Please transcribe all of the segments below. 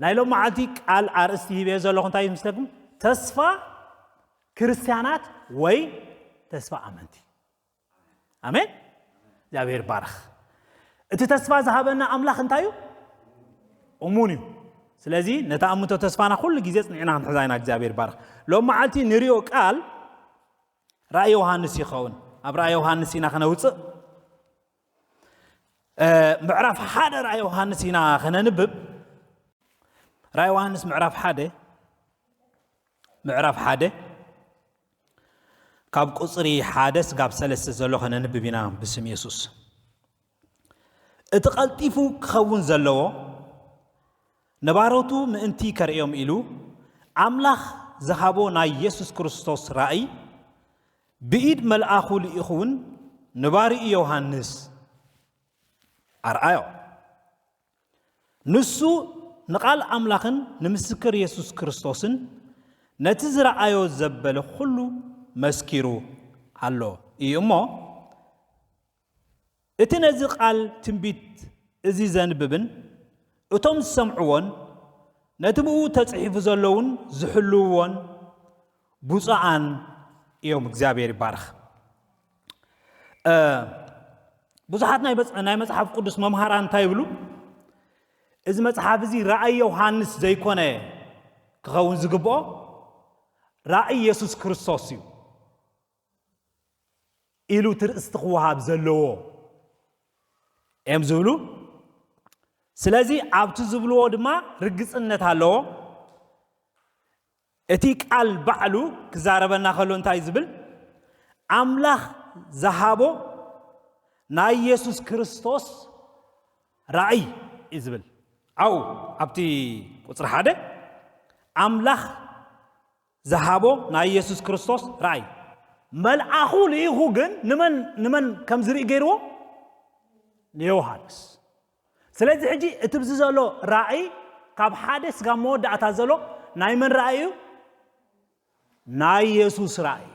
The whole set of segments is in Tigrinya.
ናይ ሎም መዓልቲ ቃል ኣርእስቲ ሂበዮ ዘለኹ እንታይ ይመስለኩም? ተስፋ ክርስቲያናት ወይ ተስፋ ኣመንቲ። ኣሜን። እግዚኣብሔር ባረኽ። እቲ ተስፋ ዝሃበና ኣምላኽ እንታይ እዩ? እሙን እዩ። ስለዚ ነታ ኣምንቶ ተስፋና ኩሉ ግዜ ጽኒዕና ክንሕዛ ኢና። እግዚኣብሔር ባረኽ። ሎም መዓልቲ ንሪኦ ቃል ራእይ ዮሃንስ ይኸውን። ኣብ ራእይ ዮሃንስ ኢና ከነውፅእ። ምዕራፍ ሓደ ራእይ ዮሃንስ ኢና ከነንብብ። ራእይ ዮሃንስ ምዕራፍ ሓደ ምዕራፍ ሓደ ካብ ቁፅሪ ሓደ ስጋብ ሰለስተ ዘሎ ከነንብብ ኢና። ብስም የሱስ። እቲ ቀልጢፉ ክኸውን ዘለዎ ንባሮቱ ምእንቲ ከርእዮም ኢሉ ኣምላኽ ዝሃቦ ናይ የሱስ ክርስቶስ ራእይ ብኢድ መልኣኹ ልኢኹ እውን ንባርኡ ዮሃንስ ኣርኣዮ። ንሱ ንቓል ኣምላኽን ንምስክር የሱስ ክርስቶስን ነቲ ዝረኣዮ ዘበለ ኩሉ መስኪሩ ኣሎ እዩ እሞ፣ እቲ ነዚ ቃል ትንቢት እዚ ዘንብብን እቶም ዝሰምዕዎን ነቲ ብኡ ተጽሒፉ ዘለውን ዝሕልውዎን ብፁዓን እዮም። እግዚኣብሔር ይባረኽ። ብዙሓት ናይ መጽሓፍ ቅዱስ መምሃራን እንታይ ይብሉ? እዚ መጽሓፍ እዚ ራእይ ዮሃንስ ዘይኮነ ክኸውን ዝግብኦ፣ ራእይ የሱስ ክርስቶስ እዩ ኢሉ ትርእስቲ ክወሃብ ዘለዎ እዮም ዝብሉ። ስለዚ ኣብቲ ዝብልዎ ድማ ርግጽነት ኣለዎ። እቲ ቃል ባዕሉ ክዛረበና ከሎ እንታይ ዝብል? ኣምላኽ ዝሃቦ ናይ የሱስ ክርስቶስ ራእይ እዩ ዝብል። ኣው ኣብቲ ቁፅሪ ሓደ ኣምላኽ ዝሃቦ ናይ የሱስ ክርስቶስ ራእይ፣ መልኣኹ ልኢኹ ግን ንመን ንመን ከም ዝርኢ ገይርዎ? ንዮሃንስ። ስለዚ ሕጂ እቲ ብዚ ዘሎ ራእይ ካብ ሓደ ስጋብ መወዳእታ ዘሎ ናይ መን ራእይ እዩ? ናይ የሱስ ራእይ።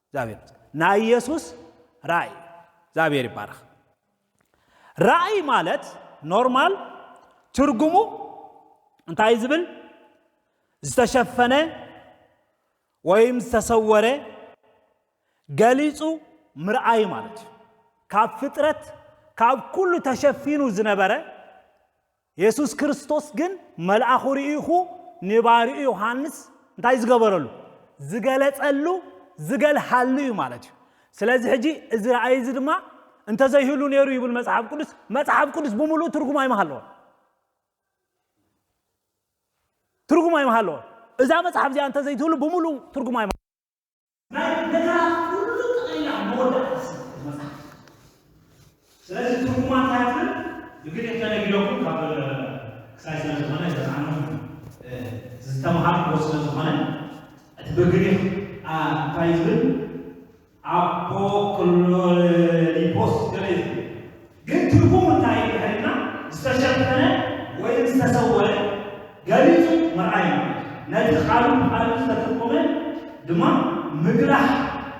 እግዚኣብሔር ይመስገን። ናይ የሱስ ራእይ። እግዚኣብሔር ይባረኽ። ራእይ ማለት ኖርማል ትርጉሙ እንታይ ዝብል? ዝተሸፈነ ወይም ዝተሰወረ ገሊጹ ምርኣይ ማለት እዩ። ካብ ፍጥረት ካብ ኩሉ ተሸፊኑ ዝነበረ የሱስ ክርስቶስ ግን መልኣኹ ርኢኹ ንባርኡ ዮሃንስ እንታይ ዝገበረሉ? ዝገለጸሉ፣ ዝገልሃሉ እዩ ማለት እዩ። ስለዚ ሕጂ እዚ ራእይ እዚ ድማ እንተዘይህሉ ነይሩ ይብል መጽሓፍ ቅዱስ፣ መጽሓፍ ቅዱስ ብምሉእ ትርጉም ኣይምሃለዎን። ትርጉም ኣይምሃለዎን። እዛ መጽሓፍ እዚኣ እንተዘይትህሉ ብምሉእ ትርጉም ኣይምሃለዎን። ናይ ነገራት ኩሉ ጠቕሊላ መወዳእታ መጽሓፍ። ስለዚ ትርጉማ እንታይ ትብል? ብግሪክ ተነጊረኩም ካብ ክሳይ ስለ ዝኾነ ዘዝዓመኹም ዝተምሃርኩዎ ስለ ዝኾነ እቲ ብግሪክ እንታይ ዝብል ኣፖክሎሊፖስ ገለ እዩ ዝብል። ግን ትርጉሙ እንታይ እዩ ድሕሪና? ዝተሸፈነ ወይም ዝተሰወረ ገሊጹ ምርኣይ ማለት እዩ። ነቲ ቃሉ ብቃሉ ዝተተርጎመ ድማ ምግላሕ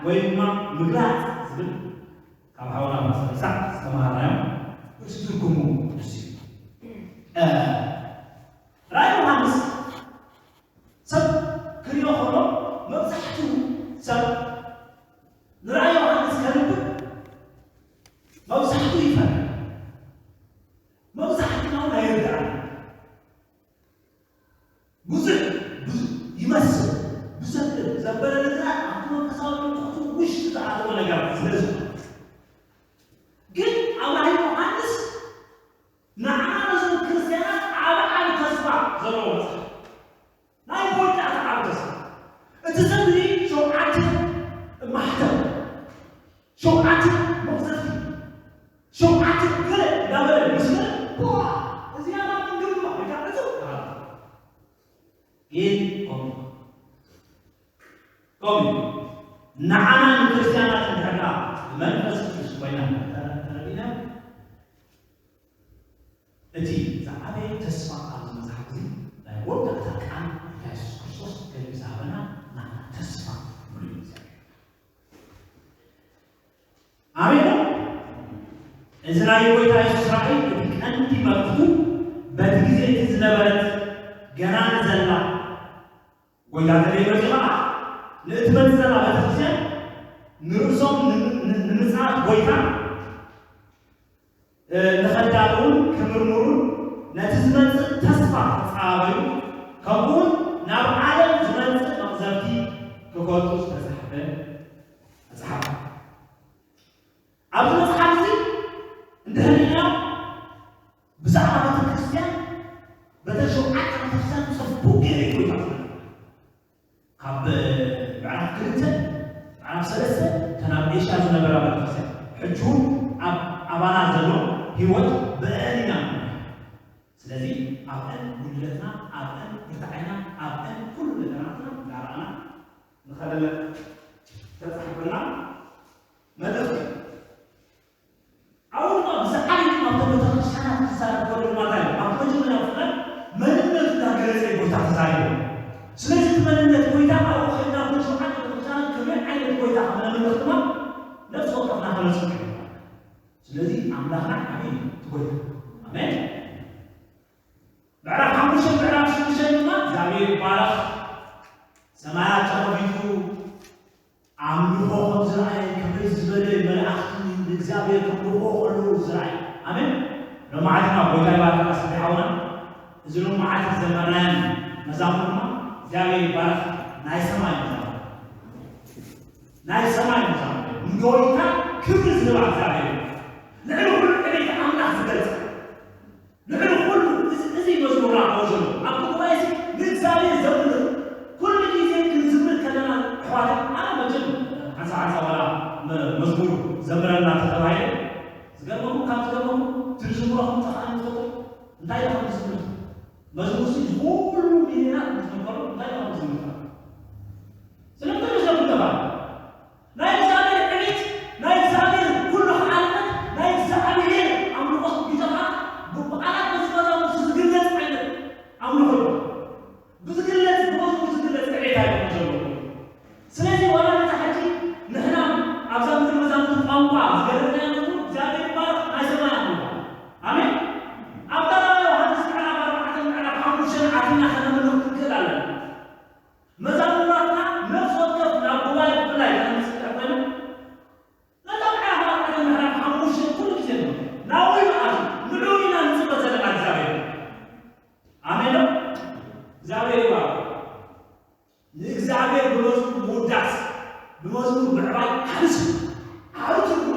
ወይ ድማ ምግላጽ ዝብል ካብ ሓውና ፓስተር ይስሓቅ ዝተምሃርናዮ እቲ ትርጉሙ ንሱ እዩ። ራእይ ዮሃንስ ሰብ ክሪኦ ከሎ መብዛሕትኡ ሰብ ንራእይ ዮሃንስ ከንብብ መብዛሕትኡ ይፈርሕ። መብዛሕትና እውን ኣይርድኣን። ብዙሕ ብዙሕ ይመስል ብዘብል ዘበለ ነገራት ኣብቲ መንፈሳዊ ንጥቕቱ ውሽጢ ዝኣተወ ነገራት ስለ ዝኾነ። ግን ኣብ ራእይ ዮሃንስ ንዓና ነዞም ክርስትያናት ዓብ ዓብ ተስፋ ዘለዎ መጽሓፍ። ናይ መወዳእታ ዓብ ተስፋ። እቲ ዘምሪ ሸውዓተ ማሕተም፣ ሸውዓተ መቕዘፍቲ፣ ሸውዓተ ገለ እንዳበለ ምስ በለ፣ ፖ፣ እዚኣ ናብ ምግብባ ወይ ከዓ ዕፁ። ግን ከምኡ ከምኡ ንዓና ንክርስትያናት እንድሕርና ብመንፈስ ቅዱስ ኮይና ተረዲና፣ እቲ ዝዓበየ ተስፋ ኣብዚ መጽሓፍ እዚ ናይ መወዳእታ ቃል ጎይታ የሱስ ክርስቶስ ገሊኡ ዝሃበና ናትና ተስፋ ሙሉእ እዩ። ኣሜን። እዚ ናይ ጎይታ የሱስ ራእይ እቲ ቀንዲ መልእኽቱ በቲ ግዜ እቲ ዝነበረት ገና ንዘላ ጎይታ ተደይመፂ ኸዓ ንእትመፅእ ዘላ ቤተክርስትያን ንርእሶም ን- ን- ንምፅኣት ጎይታ ንኸዳልውን ክምርምሩን ነቲ ዝመጽእ ተስፋ ክጸባበዩ ከምኡውን ናብ ዓለም ዝመጽእ መቕዘፍቲ ክፈልጡ ዝተጻሕፈ መጽሓፍ። ኣብዚ መጽሓፍ እዚ እንድሕር ኢና ብዛዕባ ቤተ ክርስቲያን በተን ሸውዓተ ቤተ ክርስቲያን ጽቡቕ ገይሩ ይጎይታ ካብ ምዕራፍ ክልተ ምዕራፍ ሰለስተ ተናብ ኤሽያ ዝነበራ ቤተክርስትያን ሕጂ እውን ኣብ ኣባና ዘሎ ህይወት ብአን ኢና። ስለዚ ኣብአን ጉድለትና ኣብአን ብርታዕና ኣብአን ኩሉ ነገራትና እንዳረኣና ንኸደለ ተፃሕፈና መልእኽቲ ኣብኡ ድማ ብዝዓበየ ድማ ኣብቶም ቤተክርስትያናት ክዛረብ ከሎ ድማ እንታይ እዩ? ኣብቲ መጀመርያ ክፋል መንነቱ እንዳገለጸ እዩ ጎይታ ተዛሪቡ። ስለዚ እቲ መንነት ጎይታ ኣብኡ ከይድና ኣብቶም ሸውዓተ ቤተክርስትያናት ከመይ ዓይነት ጎይታ ከም ነምልኽ ድማ ነፍሲ ወከፍና ከነጽንዕ ይግባእ። ስለዚ ኣምላኽና ዓብዪ እዩ እቲ ጎይታ። ኣሜን። ምዕራፍ ሓሙሽተ ምዕራፍ ሽዱሽተ ድማ እግዚኣብሔር ይባረኽ። ሰማያት ተኸፊቱ ኣምልኾ ከም ዝረኣየ ከመይ ዝበለ መላእኽቲ ንእግዚኣብሔር ከምልኽዎ ከለዉ ዝረኣየ። ኣሜን። ሎማዓትና ጎይታ ይባርካ ስለ ሓውና እዚ ሎማዓት ዘመናያን መዛሙርና እግዚኣብሔር ይባረክ። ናይ ሰማይ መዛሙር ናይ ሰማይ መዛሙር ንጎይታ ክብሪ ዝህባ እግዚኣብሔር ልዕሊ ኩሉ ዕቤት ኣምላኽ ዝገልጽ ንሕና ኩሉ እዚ መዝሙርና ከው ዘሎ ኣብቲ ጉባኤ እዚ ንእግዚኣብሔር ዘምልኽ ኩሉ ግዜ ክንዝምር ከለና ኣሕዋት ኣነ መቸም ሓንሳ ሓንሳ ዋላ መዝሙር ዘምረና ተተባሂለ ዝገርመኩም ካብ ዝገርመኩም ትዝምሮ ከምጠፋ ንፈልጦ እንታይ ኢኻ ዝምር መዝሙር ሲ ኩሉ ሚሊዮናት ዝመከሩ እንታይ ኢኻ ዝምር ስለምንታይ ዘምር ተባሂለ ናይ እግዚኣብሔር ዕቤት ናይ እግዚኣብሔር ኩሉ ክዓልነት ናይ እግዚኣብሔር ኣምልኾ ቢተኻ ብበዓላት መዝመዛሙስ ዝግለጽ ዓይነት ኣምልኾ እዩ። ብዝግለጽ ብመዝሙር ዝግለጽ ዕቤት ኣይኮነ ዘሎ። ስለዚ ዋላ ነታ ሕጂ ንሕና ኣብዛ ምድሪ መዛሙር ቋንቋ ዝገለጽናዮ መዝሙር እግዚኣብሔር ይባረኽ ናይ ሰማይ ኣምልኾ። ኣሜን። ኣብ ቀዳማይ ዮሃንስ ምዕራፍ ኣርባዕተ ምዕራፍ ሓሙሽተ ኣቲና ከነምልኽ ክንክእል ኣለና። መዛሙራትና ነፍሲ ወከፍ ናብ ጉባኤ ብፍላይ ከነምፅእ እንተኾይና ነታ ምዕራፍ ኣርባዕተ ምዕራፍ ሓሙሽተ ኩሉ ግዜ ኣሎ ናብኡ ይኣቱ ንዕኡ ኢና ንፅበ ዘለና እግዚኣብሔር ኣሜን ዶ እግዚኣብሔር ይባርክ ንእግዚኣብሔር ብመዝሙር ምውዳስ ብመዝሙር ምዕባይ ሓሪሱ ዓብቲ ድማ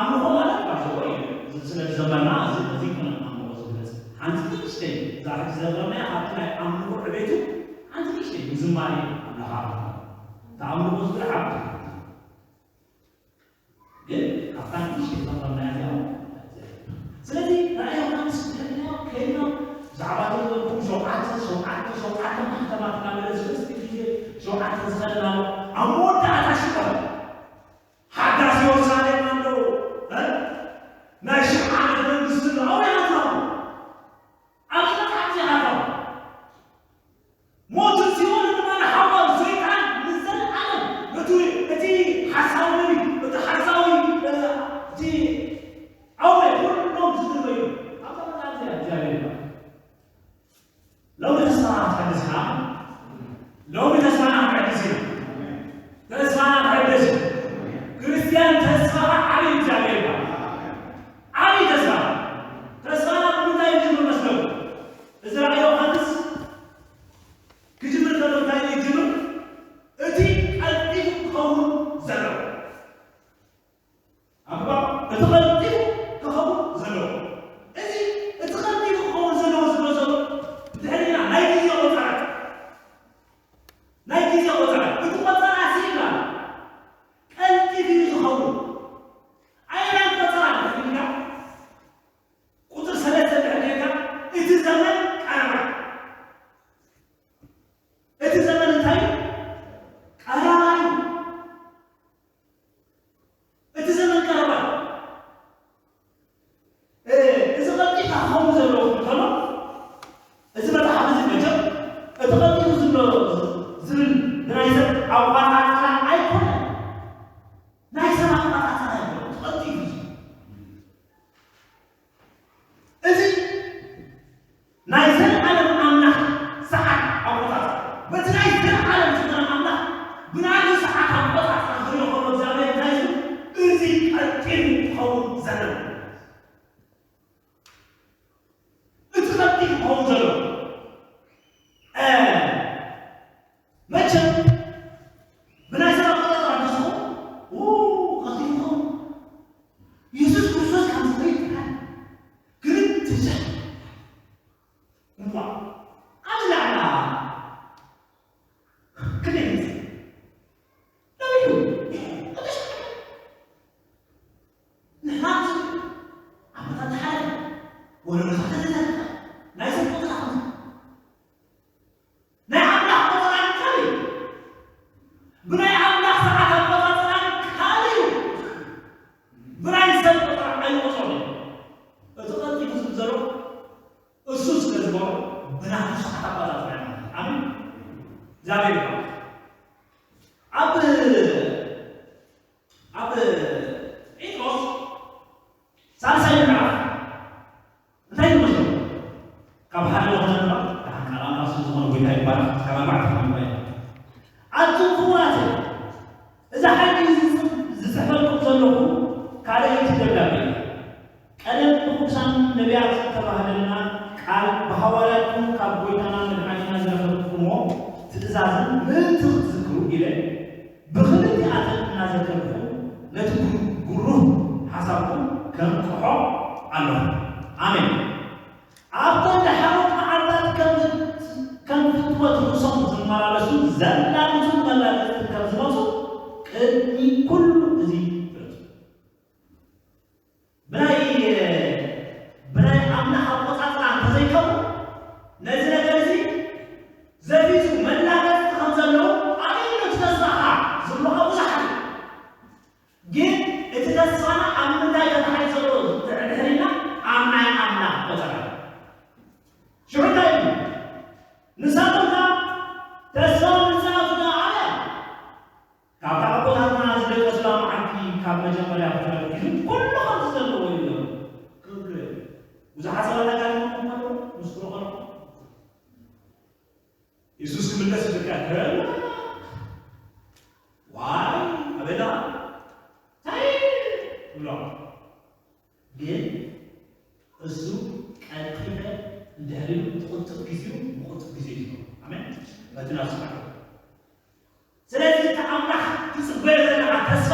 ኣምልኾ ማለት ባይዘወ እዩ። እዚ ስለ ዝዘመርና እዚ ነዚ ይኮነ ኣምልኾ ዝግለጽ። ሓንቲ ንእሽተይ እዛ ሕጂ ዘምረናያ ካብቲ ናይ ኣምልኾ ዕቤቱ ሓንቲ ንእሽተይ ምዝማሬ ኣምላኻ ኣምልኾ። እቲ ኣምልኾ ዝብል ዓብቲ ግን ካብታ ንእሽተይ ዘምረናያ እዚኣ ስለዚ ራእይ ዮሃንስ ዝሕልና ከይና ብዛዕባ ተዘበኩም ሸውዓተ ሸውዓተ ሸውዓተ ማሕተማት እናበለ ዝፍስቲ ግዜ ሸውዓተ ዝኸደና ኣብ መወዳእታ ሽቀ ሓዳስ የሩሳሌም ኣሎ ናይ ሽሕ ዓመት መንግስቲ ኣሎ ኣውያት ኣብዚ መጽሓፍ እዚ ሃተው ሞትን ሲኦልን ድማ ንሓዋሩ ሰይጣን ንዘለኣለም እቲ እቲ ሓሳዊ ነቢ እቲ ሓሳዊ እቲ ኣውሬ ኩሎም ዝድርበ ክንደይ ግዜ? ነቢዩ ቅዱስ ንሕና ዓመታት ተሓለፈ፣ ወለዶታት ተተተካ፣ ናይ ሰብ ቆጸራ ከምዚ። ናይ ኣምላኽ ቆጸራ ካልእ እዩ። ብናይ ኣምላኽ ሰዓት ኣቆጻጽራ ካልእ እዩ። ብናይ ሰብ ቆጸራ ኣይቆጸሩን እዮም። እቲ ቀልጢፉ ዝብል ዘሎ እሱ ስለ ዝበሎ ብናቱ ሰዓት ኣቆጻጽራ እዩ ማለት እዩ። ኣሜን። እግዚኣብሔር ይባርክ። ኣብ ኣብ ጴጥሮስ ሳልሳይ ምዕራፍ እንታይ ይመስሉ? ካብ ሓደ ዝኾነ ምዕራፍ ደሓን ቃል ኣምላኽ ስም ዝኾነ ጎይታ ይባረኽ። ካብ ኣርባዕተ ክፍሊ ይባረኽ። ኣቱም ክቡራት፣ እዚ ሓቂ እዚ ዝጽ-፣ ዝጽሕፈልኩም ዘለኹ ካልኣይቲ ደብዳቤ እዩ። ቀደም ብቅዱሳን ነቢያት ዝተባህለልና ቃል ብሃዋርያት እውን ካብ ጎይታና መድሓኒና ዝረኸብኩምዎ ትእዛዝን ምእንቲ ክትዝክሩ ኢለ ብኽልቲኣተን እናዘከርኩ ነቲ ግሩ-፣ ግሩህ ሓሳብኩም ከንቅሖ ኣለኹ። ኣሜን። ኣብተን ደሓሮት መዓልታት ከም፣ ከም ፍትወት ርእሶም ዝመላለሱ ዘላግጹ መላገጽቲ ከም ዝመጹ ቅድሚ ኩሉ እዚ ፍለጡ። ብናይ፣ ብናይ ኣምላኽ ኣቆጻጽራ እንተዘይከውን፣ ነዚ ነገር እዚ ዘፊሱ መላገጽቲ ከም ዘለዉ ኣበይ ኣሎ እቲ ተስፋኻ ዝብሉኻ ብዙሓት እዮም። ግን እቲ ተስፋና ኣብ ምንታይ ተታሒዙ ዘሎ እንድሕር ኢልና፣ ኣብ ናይ ኣምላኽ ቆጸራ። ሽዑ እንታይ ይብሉ? ንሳቶም ከኣ ተስፋ ምጽኣቱ ከኣ ኣበይ ኣሎ? ካብታ ኣቦታትና ዝደቀሱላ መዓልቲ ካብ መጀመርያ ክትረክቡ ኩሉ ከምዚ ዘለዎ እዩ ነይሩ ክብሉ እዮም። ብዙሓት ሰባት ኣጋጢሞም እኮ ኣለዉ፣ ምስ ብሩኽ ኣለዉ። የሱስ ክምለስ ይብልካ፣ ከላ፣ ዋይ፣ ኣበላ፣ ታይ፣ ይብሎም። ግን እሱ ቀልጢፈ እንድሕር ኢሉ ትቕልጥፍ ግዜኡ ብቕልጡፍ ግዜ እዩ ዝገብሮ። ኣሜን። በቲ ናብ ስራሕ። ስለዚ እቲ ኣምላኽ ትጽበዮ ዘለኻ ተስፋ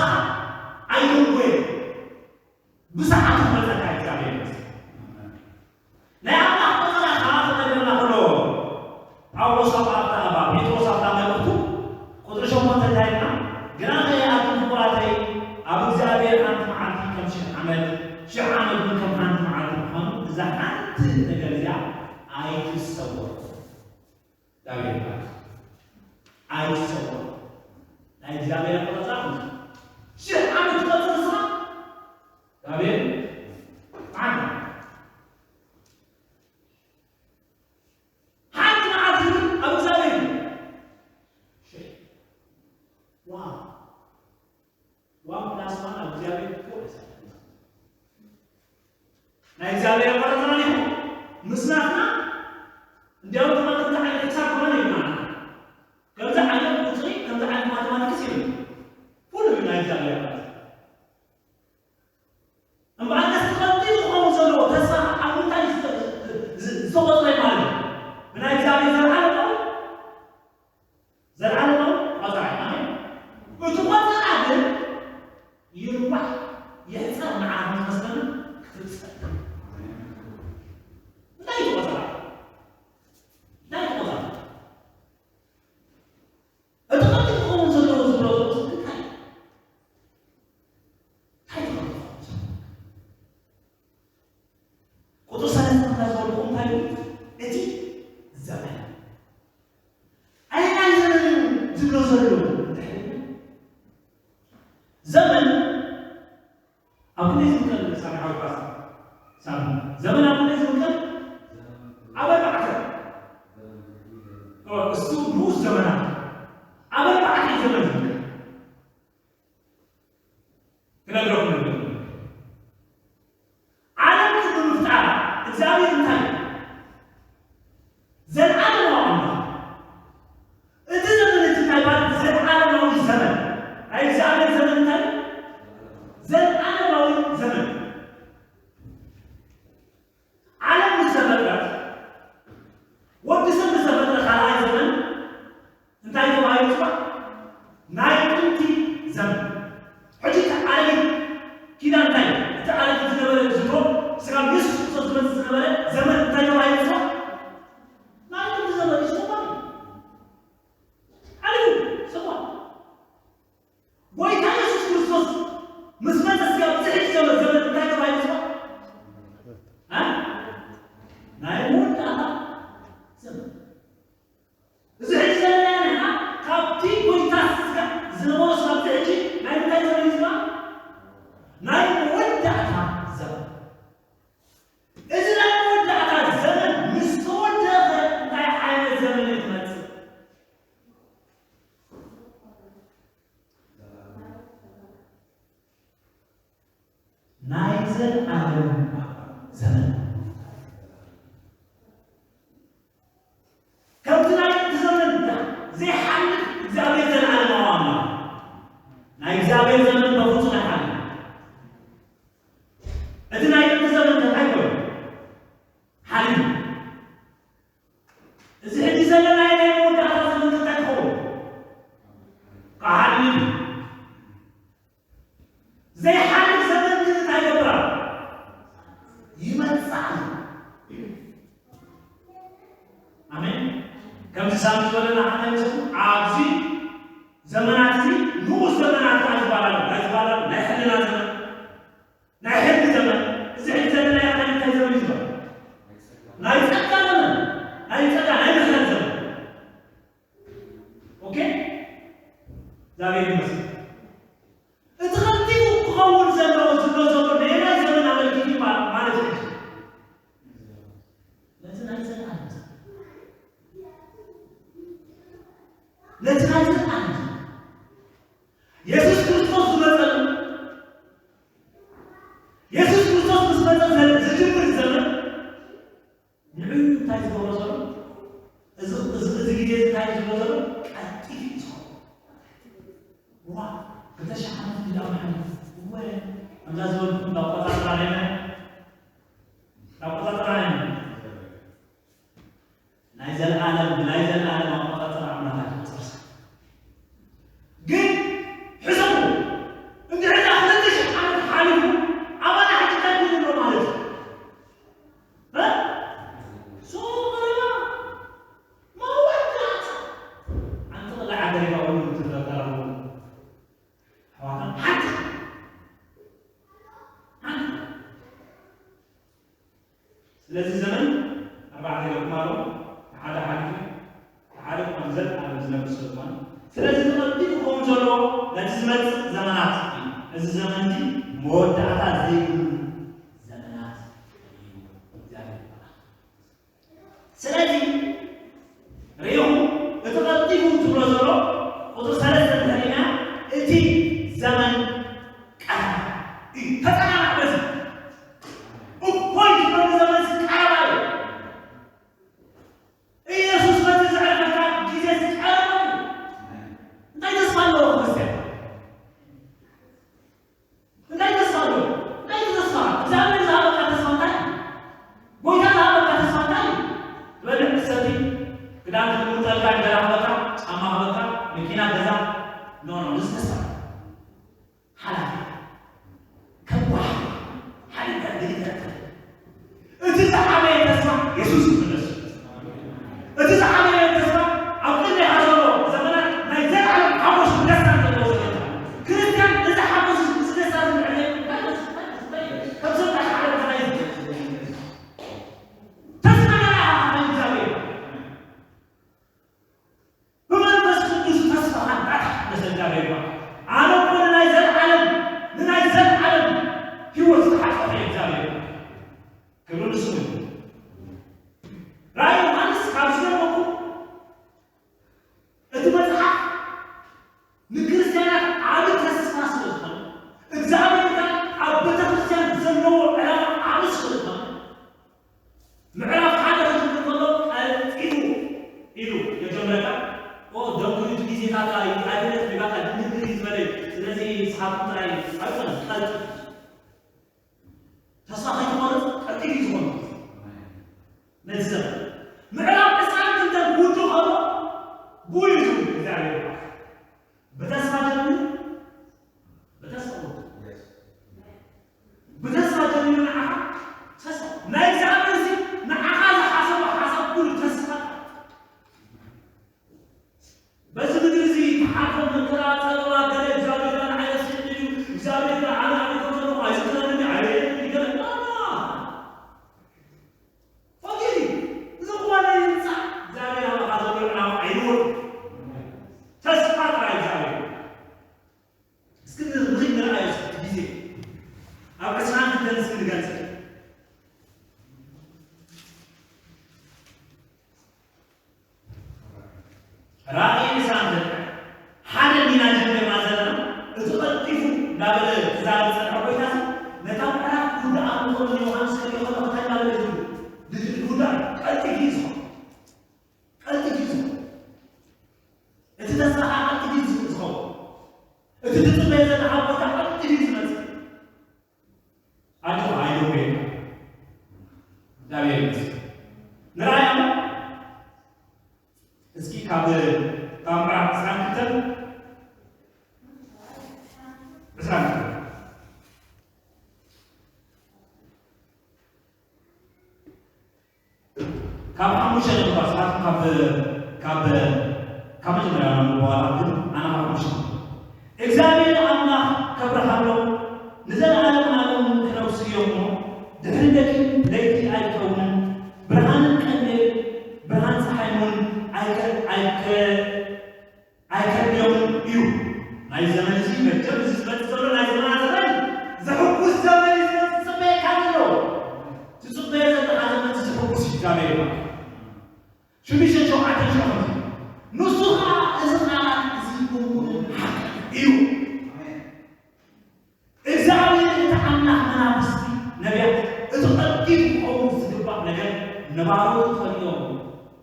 ኣይደንጎየ። ብሰዓቱ ክመጸካ እግዚኣብሔር ይመስገን። ናይ ኣምላኽ ቆጸራ ከኣ ክነግረና ከሎ ጳውሎስ ኣብ፣ ኣብታ፣ ኣብ ጴጥሮስ ኣብታ መልእኽቱ ቁጽሪ ሸሞንተ እንታይ ኢልና? ግናኸ ኣቱም ፍቑራተይ፣ ኣብ እግዚኣብሔር ሓንቲ መዓልቲ ከም ሽሕ ዓመት፣ ሽሕ ዓመት እውን ከም ሓንቲ መዓልቲ ምዃኑ፣ እዛ ሓንቲ ነገር እዚኣ ኣይትሰወር። እግዚኣብሔር ይባርክ። ኣይትሰወር። ናይ እግዚኣብሔር ኣቆጻጽራ ከምዚ። ሽሕ ዓመት ትቆጽር ንስኻ? እግዚኣብሔር መዓልቲ። ሓንቲ መዓልቲ ግን ኣብ እግዚኣብሔር እዩ። ሽሕ። ዋው። ዋን ፕላስ ዋን ኣብ እግዚኣብሔር እኮ ኣይሰርሕን። ናይ እግዚኣብሔር ኣቆጻጽራ ዲኹ? ምስ ናትና እንዲያውም ድማ ከምዚ ዓይነት ሕሳብ ከማን የብልናን። ከምዚ ዓይነት ቁጽሪ፣ ከምዚ ዓይነት ማተማቲክስ የብሉን። ኩሉ እዩ ናይ እግዚኣብሔር ኣቆጻጽራ። እምበኣርከስ እቲ ቀልጢፉ ክኸውን ዘለዎ ተስፋ ኣብ ምንታይ ዝተ-፣ ዝ-፣ ዝተቖጽረ ማለት እዩ? ብናይ እግዚኣብሔር ዘልዓለማዊ፣ ዘልዓለማዊ ቆጸራ እዩ። ኣሜን። እቲ ቆጸራ ግን ይንዋሕ ይሕጸር መዓልቲ ዝመስለና ክፍጸም። እንታይ እዩ ቆጸራ? እንታይ እዩ ቆጸራ? እቲ ቀልጢፉ ክኸውን ዘለዎ ዝብሎ ዘሎ እንታይ እዩ? እንታይ እዩ ቀልጢፉ ክኸውን ዘለዎ? ቁጽሪ ሰለስተ እንታይ ዝበልኩ እንታይ እዩ? እቲ ዘመን። ኣየናይ ዘመን እዩ ዝብሎ ዘሎ? ዘመን ኣብ ክንደይ ዝምቀል ሳሚ ሓወይ ፓስተር? ሳሚ፣ ዘመን ኣብ ክንደይ ዝምቀል? ኣብ ኣርባዕተ። ኦ፣ እሱ ንኡስ ዘመናት። ኣብ ኣርባዕተ ዘመን ዝምቀል። ክነግረኩም ነበር። ዓለም ቅድሚ ምፍጣራ እግዚኣብሔር እንታይ እዩ? ዘልዓለማዊ ኣምላኽ። እቲ ዘመን እቲ እንታይ ይባሃል? ዘልዓለማዊ ዘመን። ናይ እግዚኣብሔር ዘመን እንታይ እዩ? ዘልዓለማዊ ዘመን። ዓለም ምስ ተፈጥረት፣ ወዲ ሰብ ምስ ተፈጥረ ካልኣይ ዘመን እንታይ ተባሂሉ ይጽዋዕ? ናይ ጥንቲ ዘመን። ሕጂ እቲ ኣረጊት ኪዳን እንታይ እዩ? እቲ ኣረጊት ዝነበረ ዝድሮ ስጋብ የሱስ ክርስቶስ ዝመጽእ ዝነበረ ዘመን እንታይ ተባሂሉ ይጽዋዕ? ናይ ጥንቲ ዘመን እዩ ዝጽዋዕ። ሓሊፉ። ዘመን። ከምቲ ናይ ጥንቲ ዘመን ዘይሓልፍ እግዚኣብሔር ዘለዓለማዊ ኣምላኽ፣ ናይ እግዚኣብሔር ዘመን በፍጹም ኣይሓልፍን። እቲ ናይ ጥንቲ ዘመን እንታይ ኮይኑ ሓሊፉ? እዚ ሕጂ ዘለናዮ ናይ መወዳእታ ዘመን እንታይ ክኸውን? ክሓልፍ። ዘይሓልፍ ዘመን ግን እንታይ ይገብራ? ይመጽእ። ኣሜን። ከምዚ ሳሚ ዝበለና ሓንቲ ምስሉ ኣብዚ ዘመናት እዚ ንኡስ ዘመናት ከኣ ዝበሃል ኣሎ። እንታይ ዝበሃል ኣሎ? ናይ ሕልና ዘመን፣ ናይ ሕጊ ዘመን። እዚ ሕጂ ዘለናዮ ከኣ እንታይ ዘመን እዩ ዝበሃል? ናይ ጸጋ ዘመን። ናይ ጸጋ፣ ናይ ምሕረት ዘመን። ኦኬ? እግዚኣብሔር ይመስገን። እቲ ኸልቲኡ ክኸውን ዘለዎ ዝብሎ ዘሎ ነየናይ ዘመን ኣመልኪቱ እዩ ማ-፣ ማለት እዩ? ነቲ ናይ ዘላለም ዘመን። ነቲ ናይ ዘላለም ዘመን። የሱስ ክርስቶስ ዝመጸሉ፣ የሱስ ክርስቶስ ምስ መጸ ዘ-፣ ዝጅምር ዘመን ንዕኡ እንታይ ዝገብሮ ዘሎ? እዚ፣ እዚ፣ እዚ ግዜ እዚ እንታይ ዝብሎ ዘሎ? ቀልጢፉ እዩ ዝኸውን። ዋ፣ ክልተ ሺሕ ዓመት እንድዩ መሓመድ። እወ፣ ከምዛ ዝበልኩም ኣቆጻጽራ ናይ መን? ኣቆጻጽራ ናይ መን? ናይ ዘለዓለም፣ ብናይ ዘለዓለም ኣቆጻጽራ ኣምላኽ ኣይትቑጸር። ግን ሕሰቡ፣ እንድሕር ደኣ ክልተ ሽሕ ዓመት ሓሊፉ፣ ኣባና ሕጂ እንታይ ኮይኑ ኣሎ ማለት እዩ? እ? ሶ ቀረባ መወዳእታ። ኣንቲ ቅድሚ ዓደይ ባዕሉ ትረዳረቡ። ኣሕዋትና ሓንቲ፣ ሓንቲ። ስለዚ ዘመን ኣርባዕተ ገርኩም ኣለዉ። ሓደ ሓሊፉ፣ ሓደ ከም ዘልኣለም ዝነብር ስለ ዝኾነ። ስለዚ እቲ ቀልጢፉ ክኸውን ዘለዎ ነቲ ዝመጽእ ዘመናት እዩ። እዚ ዘመን እዚ መወዳእታ ዘይብሉ ዘመናት እዩ። እግዚኣብሔር ይባረክ። ስለዚ ርኢኹም፣ እቲ ቀልጢፉ ትብሎ ዘሎ ቁጽሪ ሰለስተ እንድሕር ርኢና፣ እቲ ዘመን ቀረባ እዩ። ተጸናናዕ በዚ። እፎይ ዝበሉ ዘመን ቀረባ እዩ። ኢየሱስ በቲ ዘዕረፈካ ግዜ ቀረባ እዩ። እንታይ ተስፋ ኣለዎ ክርስትያን? እንታይ ተስፋ ኣሎ? እንታይ ተስፋ? እግዚኣብሔር ዝሃበካ ተስፋ እንታይ እዩ? ጎይታ ዝሃበካ ተስፋ እንታይ እዩ? ትበልዕ ትሰቲ፣ ክዳን ክልውጠልካ፣ እንጀራ ክበካ፣ ጫማ ክበካ፣ መኪና፣ ገዛ? ኖ፣ ኖ፣ እዚ ተስፋ ሓላፊ። ከም ዋሕዲ ሓሊፍካ ዘይትረክብ። እቲ ዝዓበየ ተስፋ የሱስ ክምለስ እዩ። እቲ ዝዓበየ ተስፋ ኣብ ቅድሜኻ ዘሎ ዘመናት ናይ ዘላለም ሓጎስን ደስታን ዘለዎ ዘመን እዩ። ክርስትያን እዚ ሓጎስ እዚ፣ እዚ ደስታ እዚ ምዕረይ እንታይ ይመስል? እንታይ ይመስል? እንታይ ይመስል? ከም ሰብ ናይ ዓለም ከመይ ይመስል? ተስፋ ናይ እግዚኣብሔር። ብመንፈስ ቅዱስ ተስፋኻ እንዳተሓደሰ እግዚኣብሔር ይባርክ። ኣነ እኮ ንናይ ዘለዓለም፣ ንናይ ዘለዓለም ህይወት ዝተሓጸበ እየ እግዚኣብሔር ይባርክ። ክብሪ ንስሙ ይኹን። ራእይ ዮሃንስ ካብ ዝነበርኩ እቲ መጽሓፍ ንክርስትያናት ዓቢ ተስፋ ስለ ዝኾነ፣ እግዚኣብሔር ከኣ ኣብ ቤተ ክርስትያን ዘለዎ ዕላማ ዓቢ ስለ ዝኾነ፣ ምዕራፍ ሓደ ክጅምር ከሎ ቀልጢፉ ኢሉ የጀምረካ። ኦ፣ ደንጉዩ እቲ ግዜታት ኣይደለትን፣ በቃ ድንግርግር እዩ ዝበለ። ስለዚ ንስኻትኩም ጥራይ ኣይኮነን፣ ቀልጢፉ። ተስፋ ከይትቆርጽ ቀልጢፉ እዩ ዝኾነ። ነዚ ዘመን ምዕራፍ ዕስራን ክልተን ክውድእ ከሎ ብኡ እዩ ዝውድእ። እግዚኣብሔር ይባርክ። ብተስፋ ጀሚሩ፣ ብተስፋ ወዲኡ። ብተስፋ ጀሚሩ ንዓኻ ተስፋ። ናይ እግዚኣብሔር እዚ ንዓኻ ዝሓሰቦ ሓሳብ ኩሉ ተስፋ። በዚ ምድሪ እዚ ትሓልፎ መከራ፣ ጸበባ፣ ገለ እግዚኣብሔር ንዓይ ረሲዕኒ ድዩ? እግዚኣብሔር ንዓይ ኣበይ ከም ዘለኹ ኣይዝክረንን ድዩ? ኣይርእየንን ድዩ? ገለ፣ ኖ፣ ኖ። ፈጊሪ፣ እዚ ዝኾነ ይምጻእ፣ እግዚኣብሔር ኣባኻ ዘሎ ዕላማ ኣይንወድን። ተስፋ ጥራይ እግዚኣብሔር። እስኪ ንኽድ ንርኣዮ እስኪ ግዜ። ኣብ ዕስራን ክልተን እስኪ ንገልጽ። ራእይ ዕስራን ክልተ ሓደ እንዲና ጀሚርና ዘለና፣ እቲ ቀልጢፉ እንዳበለ ክዛረብ ዝጸንሐ ጎይታ ነታ ምዕራፍ ክውድኣ ዮሃንስ ክርኢ ከሎ እንታይ እናበለ እዩ ዝብል? ድሕሪ ጉዳይ ቀልጢፉ እዩ ዝኸውን። ቀልጢፉ እዩ ዝኸውን። እቲ ተስፋ ኸዓ ቀልጢፉ እዩ ዝኸውን። እቲ ትጽበዮ ዘለኻ ቦታ ቀልጢፉ እዩ ዝመጽእ። ኣጆኻ፣ ኣይደንጎየካ። እግዚኣብሔር ይመስገን። ንርኣያ እሞ፣ እስኪ ካብ፣ ካብ ምዕራፍ ዕስራን ክልተን፣ ዕስራን ክልተን። ካብ ሓሙሽተ ነጥቢ ኣስታት ካብ፣ ካብ፣ ካብ መጀመርያ ነንብቦ ዋላ ግን ኣነ ካብ ሓሙሽተ። እግዚኣብሔር ኣምላኽ ከብርሃሎም ንዘለኣለም ዓለም ክነግሱ እዮም እሞ፣ ድሕሪ ደቂ ለይቲ ኣይከውንን፣ ብርሃንን ቀንዴል፣ ብርሃን ፀሓይ እውን ኣይከ-፣ ኣይከ-፣ ኣይከድንዮምን እዩ። ናይ ዘመን እዚ መቸም እዚ ዝመጽእ ዘሎ ናይ ዘመና ዘመን ዘሕጉስ ዘመን እዩ ዝመጽእ ዝጽበየካ ዘሎ። ትጽበዮ ዘለኻ ዘመን እዚ ዘሕጉስ እዩ እግዚኣብሔር ይባርክ። ሽዱሽተ ሸውዓተ ሸውዓተ። ንሱ ኸዓ እዚ ቃላት እዚ እሙንን ሓቅን እዩ። እግዚኣብሔር እቲ ኣምላኽ መናፍስቲ ነቢያት እቲ ቀልጢፉ ክኸውን ዝግባእ ነገር ንባሮቱ ከርእዮም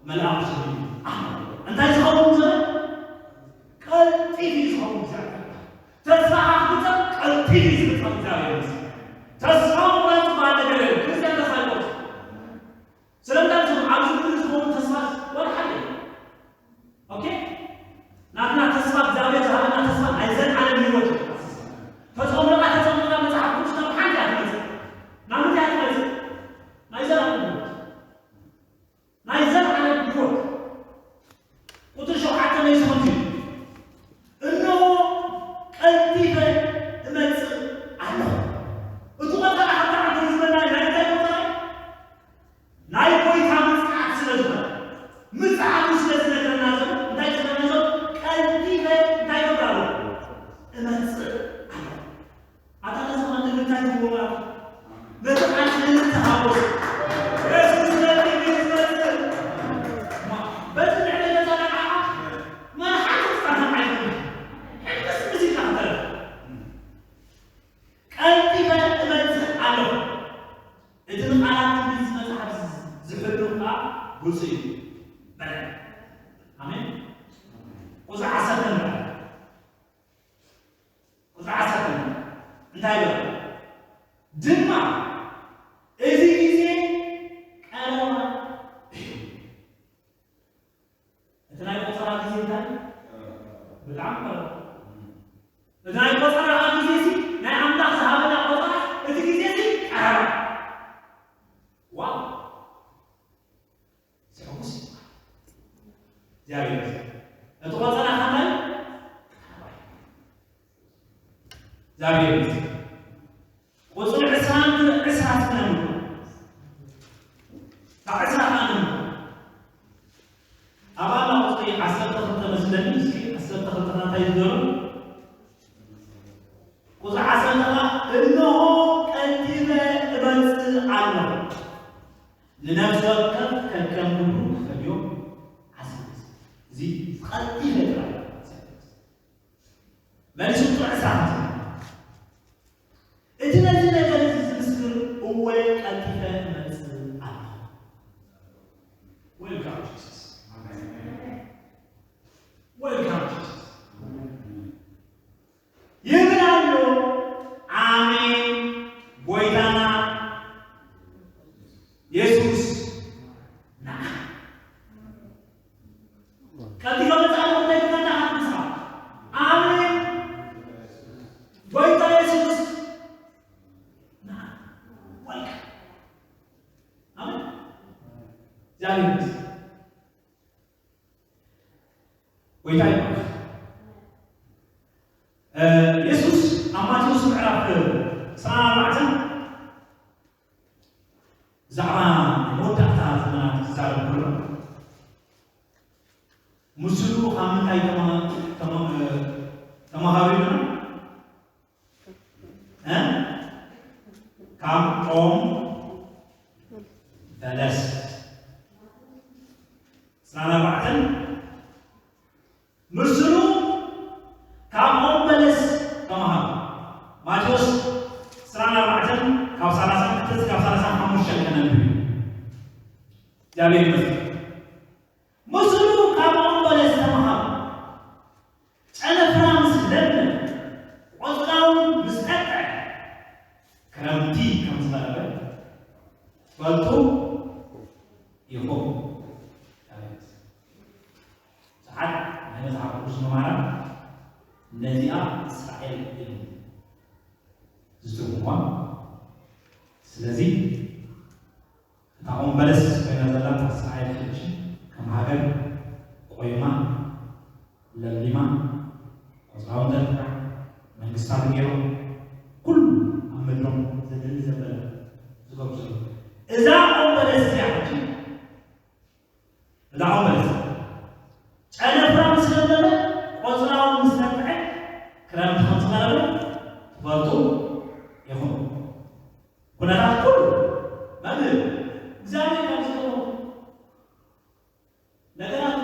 መልኣኹ ሰዲዱ ኣመረ። እንታይ ዝኸውን ዘመን? ቀልጢፉ እዩ ዝኸውን እግዚኣብሔር። ተስፋ ኣፍልጠን ቀልጢፉ እዩ ዝፍጸም እግዚኣብሔር ይመስገን። ተስፋ ምቑራጽ ዝበሃል ነገር የለን። ክርስትያን ተስፋ ይቆርጽ። ስለምንታይ እዞም ኣብዚ ምድሪ ዝኸውን ተስፋ ዋላ ሓደ የለን። ኦኬ? ናትና ተስፋ እግዚኣብሔር ዝሃበና ተስፋ ናይ ዘልዓለም ህይወት እዩ። ተጸምለቓ ተጸምለቓ መጽሓፍ ቅዱስ ናብ ሓንቲ እያ ትመጽእ። ናብ ምንታይ እያ ትመጽእ? ናይ ዘልዓለም ህይወት። ናይ ዘልዓለም ህይወት። ቁጽሪ ሸውዓተ ናይ ዝኾን እዩ። እነሆ ቀልጢፈ እመጽእ ኣለኹ። እቲ ቆጸራ ከምታ ዓንተው ዝበልና ናይ እንታይ ቆጸራ እዩ? ናይ ጎይታ ምጽኣት ስለ ዝኾነ፣ ምጽኣቱ ስለ ዝነግረና ዘሎ፣ እንታይ ዝነግረና ዘሎ? ቀልጢፈ እንታይ ይገብር ኣለኹ? እመጽእ ኣለኹ። ኣታ ነዚ ቃል ንምንታይ ትብልዎ ማለት እዩ? ነቲ ቃል ንምንታይ ትሃቦ? የሱስ ነቲ ቤት ዝመጽእ። ማ-፣ በቲ ንዕቤት ተዛናግዓ፣ መርሓቲ ክጻፈር ኣይኮነን። ሕልምስ ምስ ኢልካ ክትረፍ። ቀልጢፈ እመጽእ ኣለኹ። እቲ ንቃላት ትንቢት መጽሓፍ ዝሕሉ ኸኣ ግልጹ እዩ። በለ። ኣሜን። ቁጽሪ ዓሰርተ ንርኣ። ቁጽሪ ዓሰርተ ንርኣ። እንታይ በለ? ድማ እዚ ግዜ ቀረባ እዩ። እቲ ናይ ቆጸራ ግዜ እንታይ? ብጣዕሚ ቀረባ። እቲ ናይ ቆጸራ ግዜ ሲ፣ ናይ ኣምላኽ ዝሃበና ቆጸራ፣ እቲ ግዜ ሲ ቀረባ። ዋው! ዘሐጉስ እዩ። እግዚኣብሔር ይመስገን። እቲ ቆጸራ እንታይ? ቀረባ እዩ። እግዚኣብሔር ይመስገን። ቁጽሪ ዕስራን ዕስራ ስነምሩ። ካብ ዕስራ ከኣ ንንብብ። ኣብ ኣላ ቁጽሪ ዓሰርተ ክልተ መስለኒ፣ እስኪ ዓሰርተ ክልተ እንታይ ዝገሩ? ቁጽሪ ዓሰርተ ከኣ፣ "እንሆ ቀልጢፈ እመጽእ ኣለኹ፣ ንነፍሲ ወከፍ ከከም ግብሩ ክፈልዮ ሓስብ።" እዚ ቀልጢፈ ጥራይ። መልሱ ጥዑይ ሳምንት። እቲ ነዚ ነገር እዚ ዝምስክር እወ ቀልጢፈ እመጽእ ኣለኹ። Welcome Jesus. Welcome Jesus. ይብል ኣሎ። ኣሜን። ጎይታና የሱስ ንዓ። ቀልጢፈ መጽእ ኣለኹ እንታይ ትብለና? ንስኻ ኣሜን። ጎይታ የሱስ ንዓ። ወልካ። ኣሜን። እግዚኣብሔር ይመስገን። ጎይታ ይባረክ። እ፣ የሱስ ኣብ ማቴዎስ ምዕራፍ ዕስራን ኣርባዕተን ብዛዕባ ናይ መወዳእታ ዘመናት ክዛረብ ከሎ፣ ምስሉ ካብ ምንታይ ተማ-፣ ተማ-፣ እ፣ ተማሃሩ ኢሉና? እ? ካብ ኦም በለስ። ዕስራን ኣርባዕተን ምስሉ ካብ ኦም በለስ ተማሃሩ። ማቴዎስ ዕስራን ኣርባዕተን ካብ ሰላሳን ክልተን እስካብ ነዚኣ እስራኤል እዮም ዝትርጉምዋ። ስለዚ እታ ኦም በለስ ኮይና ዘላ እታ እስራኤል ሕጂ ከም ሃገር ቆይማ ለምሊማ ቆጽላውን ተልካ መንግስታት ገይሮም ኩሉ ኣብ ምድሮም ዘድሊ ዘበለ ዝገብሩ ዘለዉ። እዛ ኦም በለስ እዚኣ ሕጂ እዛ ኦም በለስ ጨነፍራ ምስ ለምለመ ቆጽላውን ምስ ነፍዐ ክረምቲ ከም ዝቐረበ ትፈልጡ ኢኹም። ኩነታት ኩሉ መምህር እግዚኣብሔር ካብ ዝገበሩ ነገራት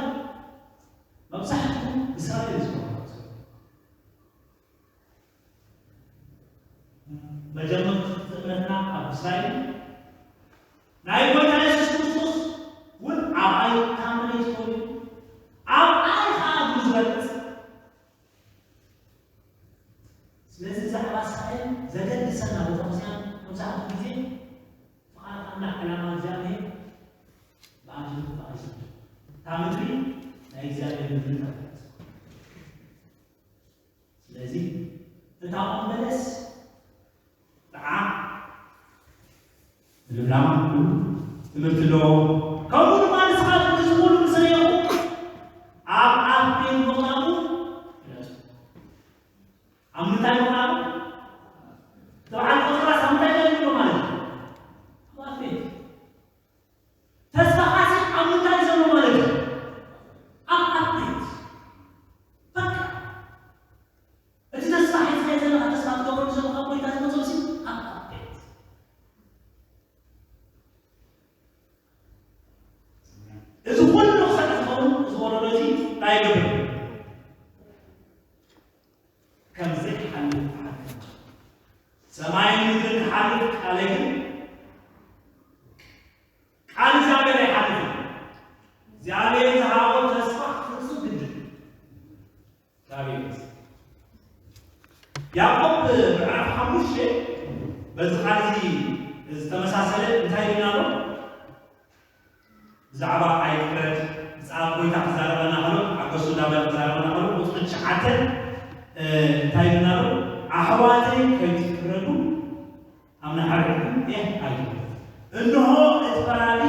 መብዛሕትኡ ብስራኤል እዩ ዝመሃር። መጀመርታ እምነትና ኣብ እስራኤል ናይ ጎይታ የሱስ ክርስቶስ እውን ኣብኣይ ታመነ ይትኮኑ ኣብኣይ ከዓ እግሩ ዝረግጽ። ስለዚ ብዛዕባ እስራኤል ዘገድሰና ቤተክርስትያን መብዛሕትኡ ግዜ ፍቓድ ኣምላኽ ዕላማ እግዚኣብሔር ብኣንቱ ፍቓድ እዩ። እታ ምድሪ ናይ እግዚኣብሔር ምድሪ ተባሂላ። ስለዚ እታ ኦም በለስ ብዓ ልምላማ ትምህርቲ ኣለዎ። ከምኡ ድማ ንስኻትኩም እዚ ኩሉ ምስ ረኣኹም ኣብ ኣፍ ቤት ምቕራቡ ፍለጡ። ኣብ ምንታይ ምቕራቡ? እቲ በዓል ቆስጣስ ኣብ ምንታይ ገይሩ ኣሎ ማለት እዩ? ኣብ ኣፍ ቤት። ተስፋኻሲ ኣብ ምንታይ ዘሎ ማለት እዩ? ኣብ ኣፍ ቤት። በቃ። እቲ ተስፋ ሒዝካዮ ዘለኻ፣ ተስፋ ትገብረሉ ዘለኻ ጎይታ ዝመጽኦሲ ኣብ ኣፍ ቤት። እዚ ኩሉ ክሳዕ ዝኸውን እዚ ወለዶ እዚ እንታይ ይገብር? ከም ዘይሓልፍ ክሓልፍ። ሰማይን ምድርን ክሓልፍ ቃለይ ግን ቃል እግዚኣብሔር ኣይሓልፍን። እግዚኣብሔር ዝሃቦ ተስፋ ፍጹም ግድን። እግዚኣብሔር ይመስገን። ያዕቆብ ምዕራፍ ሓሙሽተ በዚ ቃል እዚ ዝተመሳሰለ እንታይ ይብልና ኣሎ? ብዛዕባ ኣይትፍረድ፣ ብዛዕባ ጎይታ ክዛረበና ከሎ፣ ሓጎሱ እንዳበለ ክዛረበና ከሎ፣ ቁጽሪ ትሽዓተ፣ እ፣ እንታይ ይብልና ኣሎ? ኣሕዋተይ ከይትፍረዱ ኣብ ንሓድሕድኩም ኤህ ኣይትበሉ። እንሆ እቲ ፈራዲ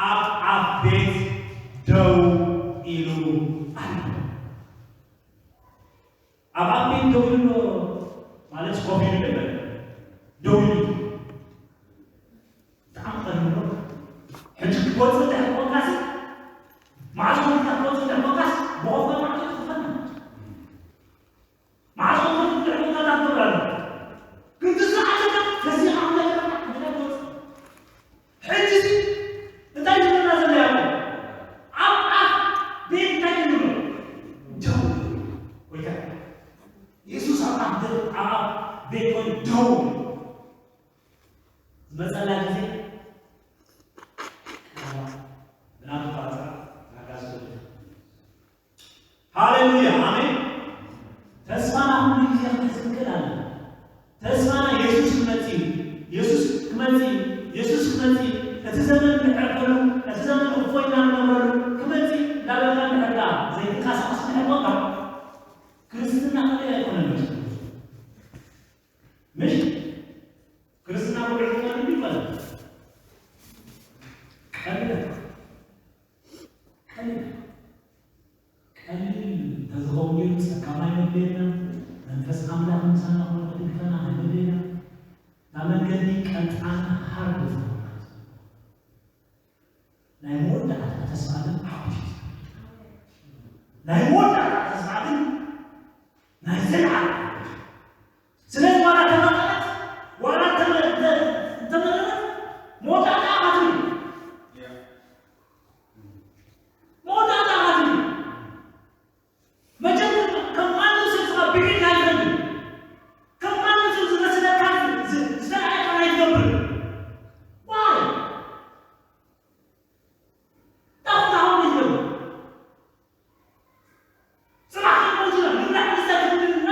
ኣብ ኣፍ ቤት ደው ኢሉ ኣሎ። ኣብ ኣፍ ቤት ደው ኢሉ ኣሎ ማለት ኮፍ ኢሉ ይበል። ደው ኢሉ። ብጣዕሚ ቀሊል ነው። ሕጂ ክትወፅእ እንድሕር ኮንካሲ፣ ማዕጾ ከፊትካ ክትወፅእ እንድሕር ኮንካስ፣ ብኾፍካ ማዕጾ ይኽፈት። ማዕጾ ከፊትካ እንድሕር ኮንካ እንታይ ትገብር ኣለኻ? ግን ትስራሕ ኣለካ፣ ተሲኻ እንታይ ትገብር? እንታይ ትወፅእ? ሕጂ እዚ እንታይ ዝብለና ዘሎ ያዕቆብ? ኣብ ኣፍ ቤት እንታይ ይብሉ? ደው። ወይ ከ የሱስ ኣብ ኣፍ ደ-፣ ኣብ ኣፍ ቤት ኮይኑ ደው። ዝመጸላ ግዜ ብናቱ ቃልጻ ናጋዝቶ። ሃሌሉያ፣ ኣሜን። ተስፋና ኩሉ ግዜ ክንሕዝ ንክእል ኣለና። ተስፋና የሱስ ክመጽእ እዩ። የሱስ ክመጽእ እዩ። የሱስ ክመጽእ እዩ። እቲ ዘመን ንዕረፈሉ፣ እቲ ዘመን እፎይና ንነብረሉ ክመጽእ እዩ እንዳበልካ እንድሕር ደኣ ዘይትንቀሳቐስ እንድሕር ኮንካ፣ ክርስትና ቀሊል ኣይኮነን። ምሽ ክርስትና ብዕርፍና ይባላል። ቀሊል ቀሊል ቀሊል እንተዝኸውን ነይሩ፣ ጸጋም ኣይመድለየና፣ መንፈስ ኣምላኽ ምሳና ኮይኑ ክድግፈና ኣይመድለየና። እታ መንገዲ ቀልጣን ሃርድ ዝኾነት፣ ናይ መወዳእታ ተስፋ ግን ዓወት እዩ። ናይ መወዳእታ ተስፋ ግን ናይ ዘልዓለም። ስለዚ ዋላ ተመረረት፣ ዋላ ተመ-፣ ተ-፣ ተመረረት፣ መወዳእታ ኣባትም እዩ። መወዳእታ ኣባትም እዩ። መጀመርታ ከም ማንም ሰብ ስኻ ብዒድ ኣይትኸድን። ከም ማንም ሰብ ዝመስለካ ዝ-፣ ዝተርኣየካ ኣይትገብር። ዋይ! ጣኹ ጣኹ ይትገብር። ጽባሕ ክንመውት ኢና፣ ንብላዕ ንስተ ክንብል ኢና፣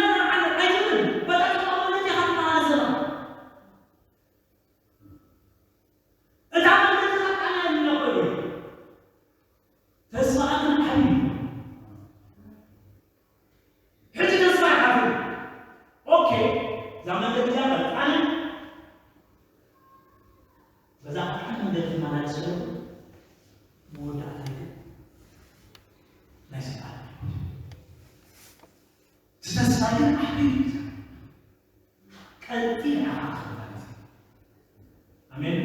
ተስፋ ግን ዓቢ እዩ። ቀልጢ ኢኻ ክትረኽብ ማለት እዩ። ኣሜን።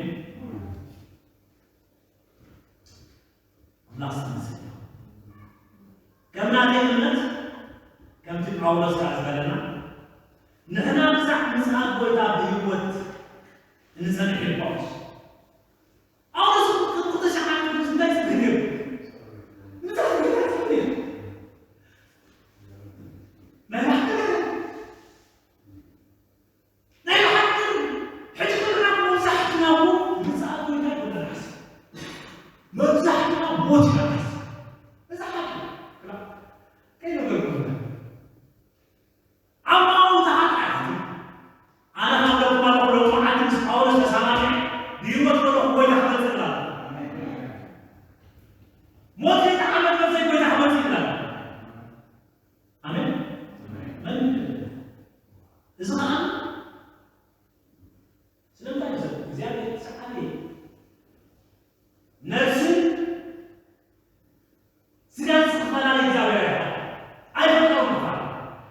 ኣምላኽ ዝተመስገነ ይኹን። ከም ናተይ እምነት፣ ከምቲ ጳውሎስ ከኣ ዝበለና፣ ንሕና ብዛዕ ምጽኣት ጎይታ ብህይወት እንጸንሕ ኢሉ ጳውሎስ። ጳውሎስ ክልተ ሺሕ ዓመት ምስ እንታይ ዝብል ነይሩ? እንታይ ዝብል ነይሩ? ናይ ብሓቂ ነገር። ናይ ብሓቂ ሕጂ ኩልና መብዛሕትና እኮ ምጽኣት ጎይታ ኣይኮነን ሓሳብ። መብዛሕትና ሞት ኢና ሓሳብ። እዚ ሓቂ እዩ። ከይነገርኩ ዓማዊ ተሓጣያት ኣነ ካብ ደኩም ኣለኹ ሎም መዓልቲ ምስ ጳውሎስ ተሰማሚዐ ብህይወት ከለኹ ጎይታ ክመጽእ እላ። ሞት ከይተዓመት መብዘይ ጎይታ ክመጽእ እላ። ኣሜን። መን? እዚ ኸዓ ስለምንታይ እዩ ዘሎ? እግዚኣብሔር ሰዓቢ ነፍስን ስጋን ዝኽፈላለ እግዚኣብሔር ኣይኮነን። ኣይፈጠሮም ክፋል።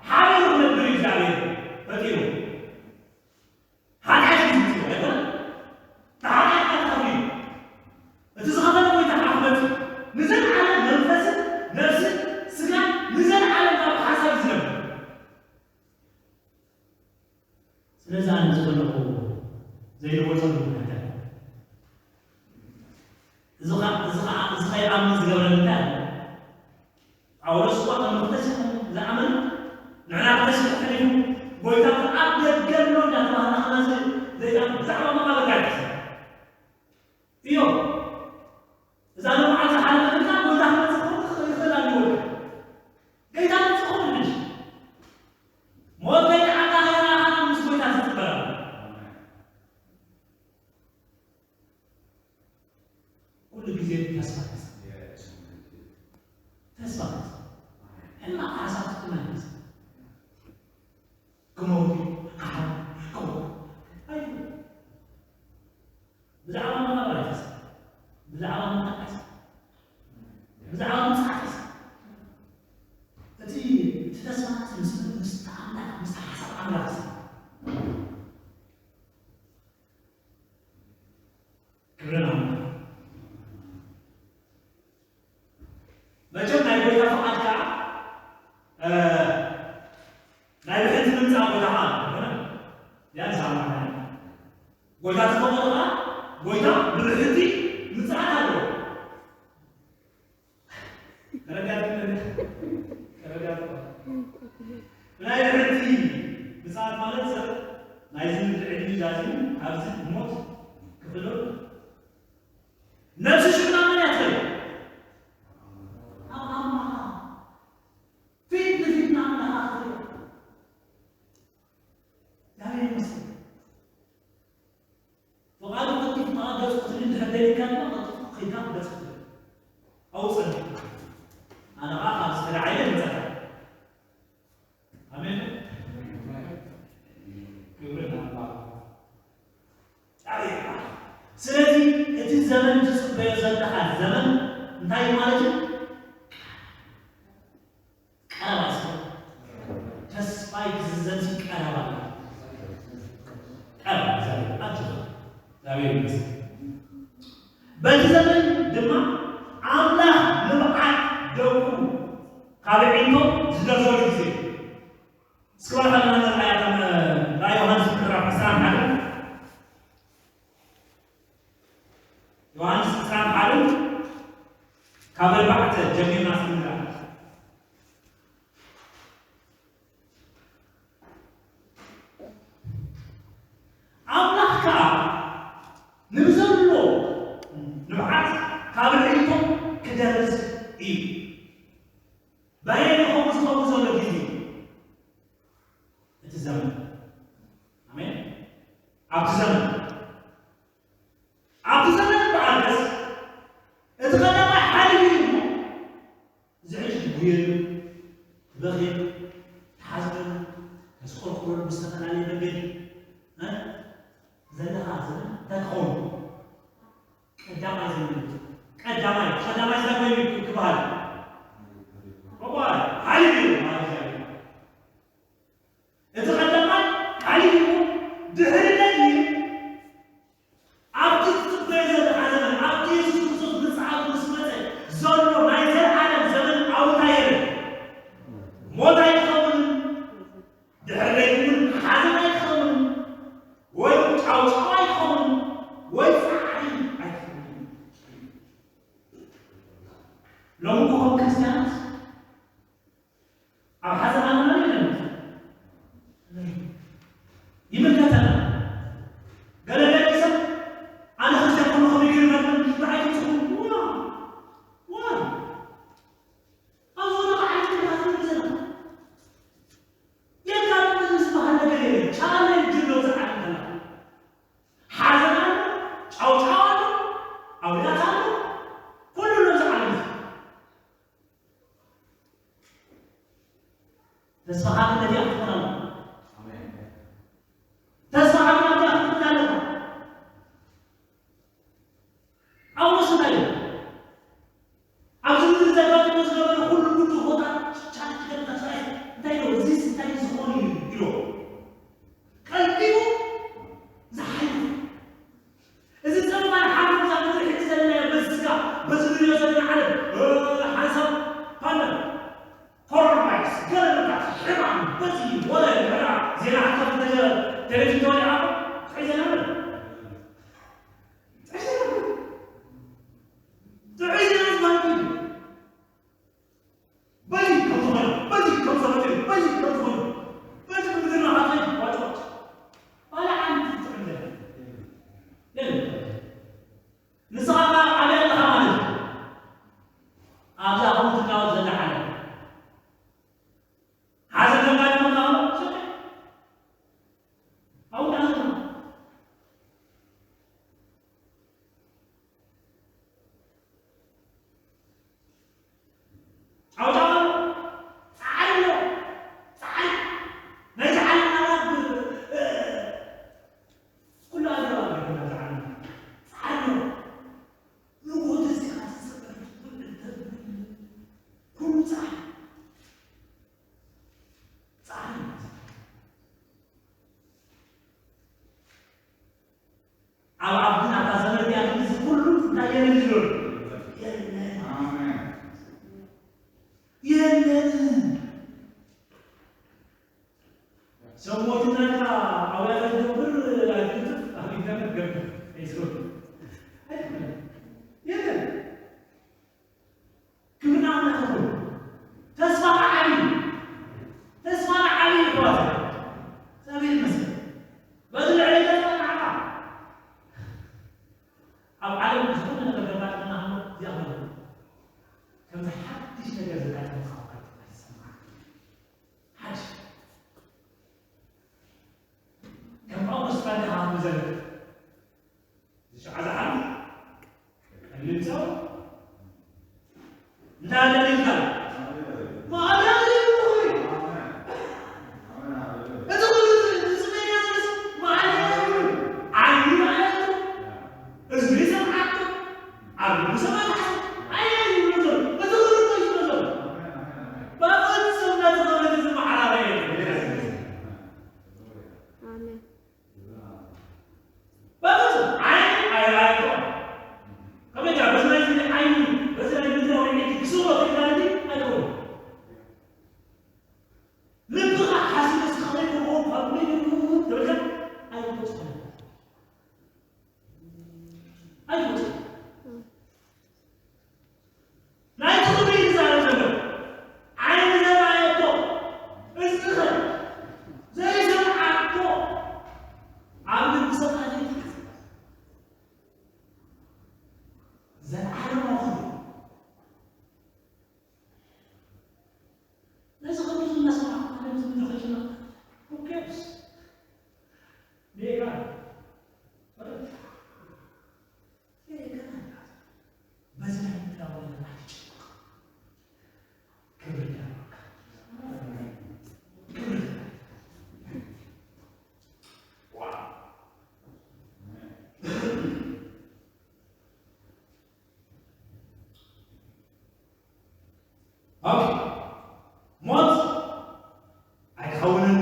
ሓደ ክነብር እዩ እግዚኣብሔር ፈጢሩ። ሓጢኣት እዩ ዝምስሎ ኣይኮነን። ንሓጢኣትና ተኸፊሉ። እቲ ዝኸፈለ ጎይታ ከዓ ክመጽእ እዩ። ንዘለዓለም መንፈስን ነፍስን ስጋን ንዘለዓለም ካብ ሓሳብ እዩ ዝነብር። ስለዚ ኣነ ዝፈለኹ ዘይልወጠሉ ምኽንያት ኣሎ። እዚ ኸ-፣ እዚ ኸዓ፣ እዚ ኸይኣምን ዝገብረኒ እንታይ ኣሎ? ጳውሎስ እኳ ከም ክልተ ሽሕ ዝኣመነ፣ ንሕና ክልተ ሽሕ ተሕሊፉ፣ ጎይታ ኣብ ደገ ኣሎ እንዳተባህልና ኸማን ዘይኣምን ብዛዕባ መቓብር ጋር እዩ። እዮ፣ እዛ ንመዓልቲ ሓለፈትና ጎይታ ክመጽእ ክኽእል፣ ይኽእል ኣሎ። ጎይታ ክመጽእ ክኽእል ድሽ? ሞት ከይተዓካ ከይረኣኻና ምስ ጎይታ ትጽበራ። ኩሉ ግዜ ተስፋ ተስፋ። ተስፋ ተስፋ። ሕማቕ ሓሳብ ትትመለስ። ክመውት እዩ፣ ክሓር፣ ክወ-፣ ኣይትበል። ብዛዕባ መቓብር ኣይትሕሰብ። ብዛዕባ ምውዳቕ ኣይትሕሰብ። ብዛዕባ ምጽኣት ኣይትሕሰብ። እቲ፣ እቲ ተስፋ ምስ፣ ምስ ኣምላኽ፣ ምስ ሓሳብ ኣምላኽ እዩ። ክብሪ ንኣምላኽ። መቸም ናይ ጎይታ ፍቓድ ከዓ፣ እ፣ ናይ ብሕቲ ምምጻእ ጎይታ ከዓ ኣይኮነን። ያን ሰማዕና። ጎይታ ዝፈቐዶ ከዓ ጎይታ ብብሕቲ ምጽኣት ኣለዎ። ተረዳእኩም? ተረዳእኩም? ብናይ ብሕቲ ምጽኣት ማለት ሰብ ናይዚ ምድሪ ዕድሚኡ ዛዚሙ ኣብዚ ሞት ክፍሎ ነፍሲ ሽግና መን እያ ትኸይድ? ኣብ ኣምላኻ ፊት ንፊት ንኣምላኻ ክትሪኦ። እግዚኣብሔር ይመስገን። ፍቓዱ ቀልጢፍካ ገጹ ክትርኢ እንድሕር ደሊካ ድማ ቀልጢፍካ ከይድካ ገጹ ክትርኢ። ኣብኡ ጸንሕ። ኣነ ኸኣ ካብ ዝተዳዓየ ይጸንሕ። ኣሜን። ክብሪ ንኣምላኽ። ኣሜን። ስለዚ እቲ ዘመን ትጽበዮ ዘለኻ ዘመን እንታይ ማለት እዩ? ቀረባ እዩ። ተስፋይ ክዝዘምሲ ቀረባ እዩ። ቀረባ እዩ። ኣጆኻ። እግዚኣብሔር ይመስገን። በቲ ዘመን ድማ ኣምላኽ ንብዓት ደቁ ካብ ዒንቶ ዝደርዘሉ ግዜ እዩ። እስኪ ወላ ከለና ንርኣያ ከም ራእይ ዮሃንስ ምዕራፍ ዕስራን ሓደን። ዮሃንስ ዕስራን ሓደን ካብ ኣርባዕተ ጀሚርና እስኪ ንርኣ። ኣምላኽ ከኣ ንብዘሎ ንብዓት ካብ ርኢቶ ክደርዝ እዩ። በየን ይኸውን ዝኸውን ዘሎ ግዜ? እቲ ዘመን። ኣሜን። ኣብቲ ዘመን፣ ኣብቲ ዘመን በኣልከስ እቲ ቀዳማይ ሓሊፉ እዩ እሞ፣ እዚ ሕጂ ትጉየሉ፣ ትበኽየሉ፣ ትሓዝነሉ፣ ተስቆርቁረሉ ብዝተፈላለየ መንገዲ፣ እ? ዘለኻ ዘመን እንታይ ክኸውን? ቀዳማይ ዘመን። ቀዳማይ፣ ቀዳማይ ዘመን እዩ ክበሃል። እሞ፣ ሓሊፉ እዩ ማለት እዩ። ሞት ኣይትኸውንን፣ ድሕሪ ደይን ሓዘን ኣይትኸውንን፣ ወይ ጫውጫው ኣይትኸውንን፣ ወይ ጻዕሪ ኣይትኸውንን። ሎሚ ኮም ክርስቲያናት ኣብ ሓዘን ኣለና የለን? ይምልከተና። ገለ ገለ ሰብ ኣነ ክርስቲያን ኮንኩ ከመይ ገይሩ ናትኩም ንዓይ ትጽኹ? ዋ! ዋ! ኣብ ዝኾነ በዓል ጥምቀት ንብዘና። የጋጥም ዝበሃል ነገር የለን። ቻሌንጅ ኣሎ እዚ ዓለም ከላ። ሓዘን ኣሎ፣ ጫውጫው ኣሎ፣ ኣውያት ኣሎ፣ ኩሉ ኣሎ እዚ ዓለም እዚ። ተስፋኻ ግን ነዚኣ ክትኮን ኣለካ። ተስፋኻ ግን ኣብዚኣ ክትኮን ኣለካ። ጳውሎስ እንታይ እዩ? ኣብዚ ምድሪ ዘጋጥሞ ዝነበረ ኩሉ ጉድኾታት፣ ቻሌንጅ ገለ እንታይ እዩ? እንታይ እዩ? እዚስ እንታይ ዝኸውን እዩ? ኢሉ ቀልጢፉ ዝሓልፍ። እዚ ጸልማን ሓመድ እዛ ምድሪ ሕጂ ዘለናዮ በዚ ስጋ፣ በዚ ንሪኦ ዘለና ዓለም፣ እ፣ ሓንሳብ ፓንደም፣ ኮሮና ቫይረስ፣ ገለ ምታት፣ ሕማም፣ በዚ ወረ፣ ገና ዜና ክትከፍት እንተ ቴሌቪዥን ተወሊዓ እኮ፣ ጥዑይ ዜና ኣሎ። ጥዑይ ዜና ኣሎ። ጥዑይ ዜና ዝበሃል እዩ። በዚ ከም ዝኾነ፣ በዚ ከም ዝኾነ፣ በዚ ከም ዝኾነ፣ በዚ ምድርና ሃፀይ ዋጭዋጭ። ዋላ ሓንቲ ጥዑም ዜና የለን። ንስኻ ኸዓ ዓብያ ኣለኻ ማለት እዩ። ኣብዛ ከምኡ ትናወጥ ዘላ ዓለም። ሓዘን ከጋጥመካ ከሎ፣ ስቕ። ኣብኡ ሓዘን። ጫውጫው ኣሎ፣ ጻዕሪ ኣሎ፣ ጻዕሪ። ናይዚ ዓለም ናብራ ብ-፣ እ፣ ኩሉ ኣገባብ ኣለና ናይዚ ዓለም። ጻዕሪ ኣሎ። ንግሆ ተሲኻ ትጽበ፣ ትብል፣ ትብል። ኩሉ ጻዕሪ። ጻዕሪ። ኣብ ዓድና እታ ዘመድ እያ፣ ግን እዚ ኩሉ እንታይ የለን ይብሉ? የለን። ኣሜን። የለን። ሰዎች ናይታ ኣውያት ዝገብር ኣይትንጥፍ፣ ኣብ ኢንተርኔት ገብር፣ ፌስቡክ። ኣይትብለን። የለን። ክብሪ ንኣምላኽ ይኹን። ተስፋኻ ዓቢ እዩ። ተስፋና ዓቢ እዩ፣ ኣሕዋተይ። እግዚኣብሔር ይመስገን። በዚ ልዕሊ ተስፋ ንዓኻ። ኣብ ዓለም ዝኾነ ነገር ዘጋጥመና ከሎ፣ እግዚኣብሔር ከምዚ ሓድሽ ነገር ዘጋጠመካ እኳ ኣይትሰምዓካ። ሓድሽ። ከም ጳውሎስ ፋይዳ ሃብቲ ዘርግ። ዝሸዓ ዝሓልፍ ቀሊል ጸው። እንታይ ኣለኒ ኢልካ? ማዕረ ዘይብሉ ኾይ። እቲ ኹሉ ዝጽበየና ዘሎ ሰብ ማዕረ ዘይብሉ። ዓይኑ ኣይኣቱ። እዝኑ ይሰምዓቶ። ኣብ ልቡ ሰብ ኣይትሓስብ። ኣየይ ይብሎ ዘሎ። እቲ ኹሉ እኮ ይብሎ ዘሎ። በፍጹም ነቲ ኽብሪ ዝመዓራረ የለን። ኣሜን። በፍጹም ዓይኒ ኣይረኣየቶ። ከመይ ዳ በዚ ናይ ስኒ ዓይኒ፣ በዚ ናይ ምድራዊ ዓይኒ ክስውሮ ከይዳ እንጂ ኣይኮነን። ልብኻ ሓሲበ እስኻ ከመይ ክኸውን ካብ ከመይ ክኸውን ተብልካ ኣይትበጽሖን። ኣይትበጽሖን። ናይቲ ክብሪ እዩ ዝዛረብ ዘሎ። ዓይኒ ዘረኣየቶ፣ እዝኒ ኸ ዘይሰምዓቶ፣ ኣብ ልቢ ሰብ ኣትዩ ዘለዓለማዊ ክብሪ። ነዚ ክብሪ እናሰማዕኩ ዓለም ዝምድሪ ከይሽና፣ who cares? ሜጋ፣ በቃ። በዚ ናይ ምድራዊ ነገር ኣይትጨነቕ። ክብሪ ይሃበካ። ክብሪ ይሃበካ። ዋው። ኦኬ። ሞት ኣይትኸውንን፣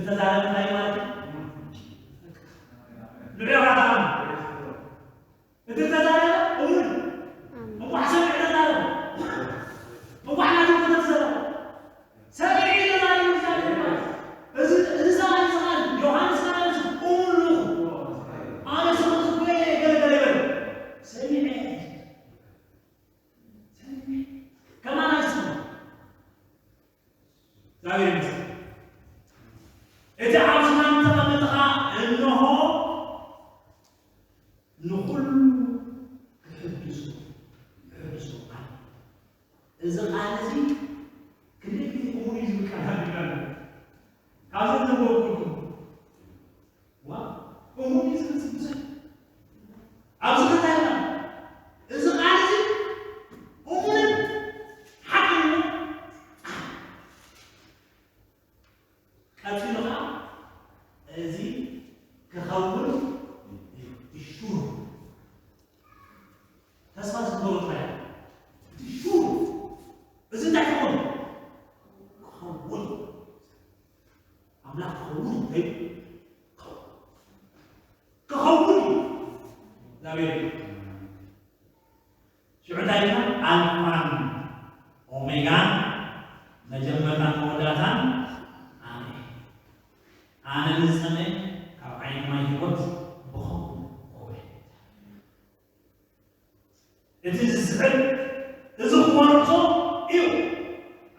ተዛረበ እንታይ ማለት እዩ? ንዑ ኢኻ ተኣምኑ። እቲ ተዛረበ እሙን። እንቋዕ ሰሚዐ ተዛረበ። እንቋዕ ናቱ እኮ ተዛረበ። ሰሚዐ ተዛረበ እግዚኣብሔር ማለት። እዚ፣ እዚ ሰብኣይ እዚ ቃል ዮሃንስ ካልኣይ እሙን ልኡኹ። ኣነ ስለ ዝኾነ ገለ ገለ ይበል። ሰሚዐ። ሰሚዐ። ከማን ኣይስምዑ። እግዚኣብሔር ይመስገን። እቲ ኣብ ዙፋን ተቐመጥኻ እንሆ ንኹሉ ክሕድሶ፣ ክሕድሶ ቃል። እዚ ቃል እዚ ክንደይ ግዜ እሙን እዩ ዝብል ቃል ኣቢልና ኣለና። ካብዚ ዘንበብኩልኩም፣ ዋ፣ እሙን እዩ ዝብል ብዙሕ ኣብዚ ከታይና፣ እዚ ቃል እዚ እሙንን ሓቅን እዩ። ቀጺሉ ኸዓ እዚ ክኸውን እዩ። ሹር ተስፋ ዝገብሮ ጥራይ እዩ። ሹር እዚ እንታይ ክኸውን? ክኸውን። ኣምላኽ ክኸውን እዩ። ክኸውን እዩ። እግዚኣብሔር እዩ። ሽዑ እንታይ ኢልና? ኣልፋን ኦሜጋን፣ መጀመርታን መወዳእታን ኣነ እየ። ኣነ ንዝጸመየ ካብ ዓይኒ ማይ ህይወት ብኸምኡ እውሕድ። እቲ ዝስዕብ እዚ ክኾን ርሶ እዩ።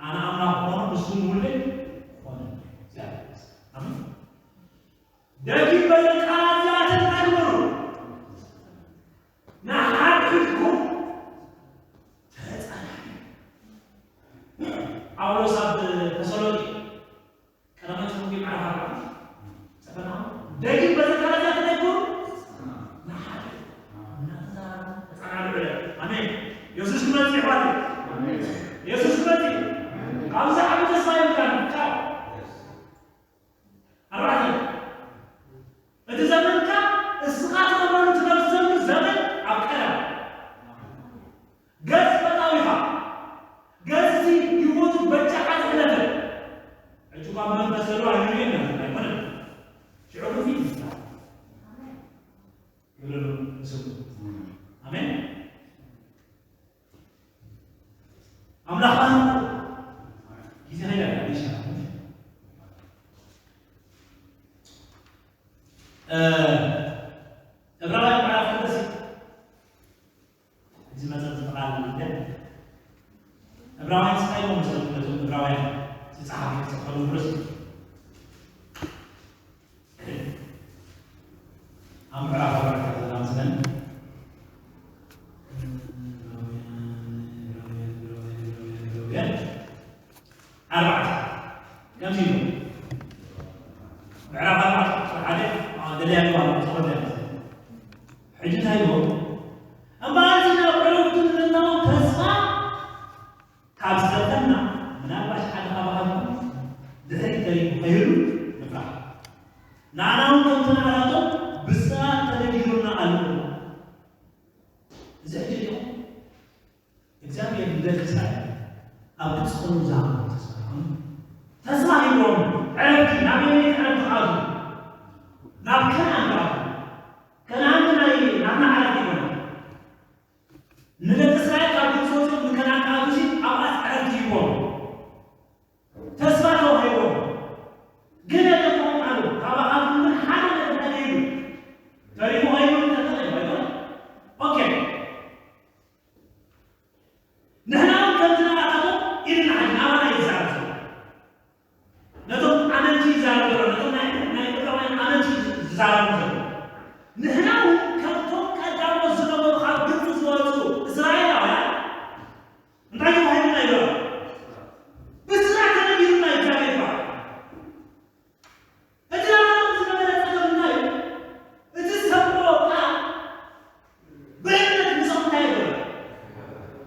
ኣነ ኣምላኽ ክኾኑ ንሱ ንውልደይ ክኾኑ። እግዚኣብሔር ይመስገን። ኣሜን። ደጊም በዘን ቃላት እዚኣተን እንታይ ግበሩ? ንሓድሕድኩም ተጸናንዑ። ጳውሎስ ኣብ ተሰሎንቄ ቀዳማይ ተሰሎንቄ ምዕራፍ ኣርባዕተ ጽፈና። ደጊም በዘን ቃላት እዚኣተን እንታይ ግበሩ? ንሓድሕድኩም እናተዛረብኩም ተጸናንዑ። ኣሜን። የሱስ ክመጽእ ይሕዋት። ኣሜን። የሱስ ክመጽእ። ኣብዚ ዓቢ ተስፋ የብልካን። ቻው። ኣርባዕተ። እቲ ዘመንካ እስኻ ትነብረሉ ትነብሰሉ ዘመን ኣብ ቀረባ። ገጽ ፈታዊኻ፣ ገጽ እቲ ህይወቱ በጃኻ ዝሕለፈ። ሕጂ እኳ ብመንፈስ ዘሎ ኣይንርእዮን ኢና፣ ኣይኮነን። ሽዑ ግን ፊት ይስራሕ። ክብሪ ንስሙ። ኣሜን። ኣምላኽ ኣምላኽ ግዜ ኸይዳ ይሻ እ፣ ዕብራውያን ምዕራፍ ክልተ እዚ መጸ ዝቃል እንደ ዕብራውያን ስታይ ነው መስለኩም ነቶም ዕብራውያን ዝጸሓፈ ዝጸሓፈሉ ርስ ኣብ ምዕራፍ ኣርባዕተ ዘለና መስለን ኣርባዕተ ከምዚ ኢሉ ምዕራፍ ኣርባዕተ ቁጽሪ ሓደ ደልያ ኣለዋ ቁጽሪ ሓደ ሕጂ እንታይ ኢሉ እምበኣር እዚ ናብ ዕረፍቱ ንምእታው ተስፋ ካብ ዝተፈና ምናልባሽ ሓደ ካባኻትኩም ድሕሪት ተሪፉ ከይህሉ ንፍራሕ። ንዓና እውን ከምቲ ንዓናቶም ብስራት ተነጊሩና ኣሎ። እዚ ሕጂ ዲኹም እግዚኣብሔር ንደቂ እስራኤል ኣብ ግብፂ ከለዉ ዝሃቦም ተስፋ ይኹን ተስፋ ሂቦም ዕረፍቲ ናብ የመይት ዕረፍቲ ክኣቱ ናብ ከነኣን ክኣቱ ከነኣን ናይ ናትና ዓረፍቲ ይኾነ። ንደቂ እስራኤል ካብ ግብፂ ወፂኦም ንከነኣን ክኣትዉሲ ኣብኣ ዕረፍቲ ሂቦም ተስፋ ተዋሂቦም። ግን የጠፍኦም ኣሉ ካባኻትኩም ግን ሓደ ነገር እንታይ ኢሉ ተሪፉ ኣይብሉን ተጠቒሙ ኣይኮነ። ኦኬ ንሕና እውን ከምቲ ንኣኻቶም ኢልና ሕጂ ኣባና ይዛረብ ዘሎ ነቶም ኣመንቲ ይዛረቡ ዘሎ ነቶም ናይ ናይ ዕብራውያን ኣመንቲ ይዛረቡ ዘሎ ንሕና እውን ከምቶም ቀዳሞት ዝነበሩ ካብ ግብፂ ዝወፁ እስራኤላውያን እንታይ ተባሂሉና ይብሎ? ብስራት ተነጊሩና እግዚኣብሔር ይባረክ። እቲ ናባቶም ዝነበረ ጸገም እንታይ እዩ? እቲ ዝሰምዕዎ ቃል ብእምነት ምሳኹም እንታይ ይገብር?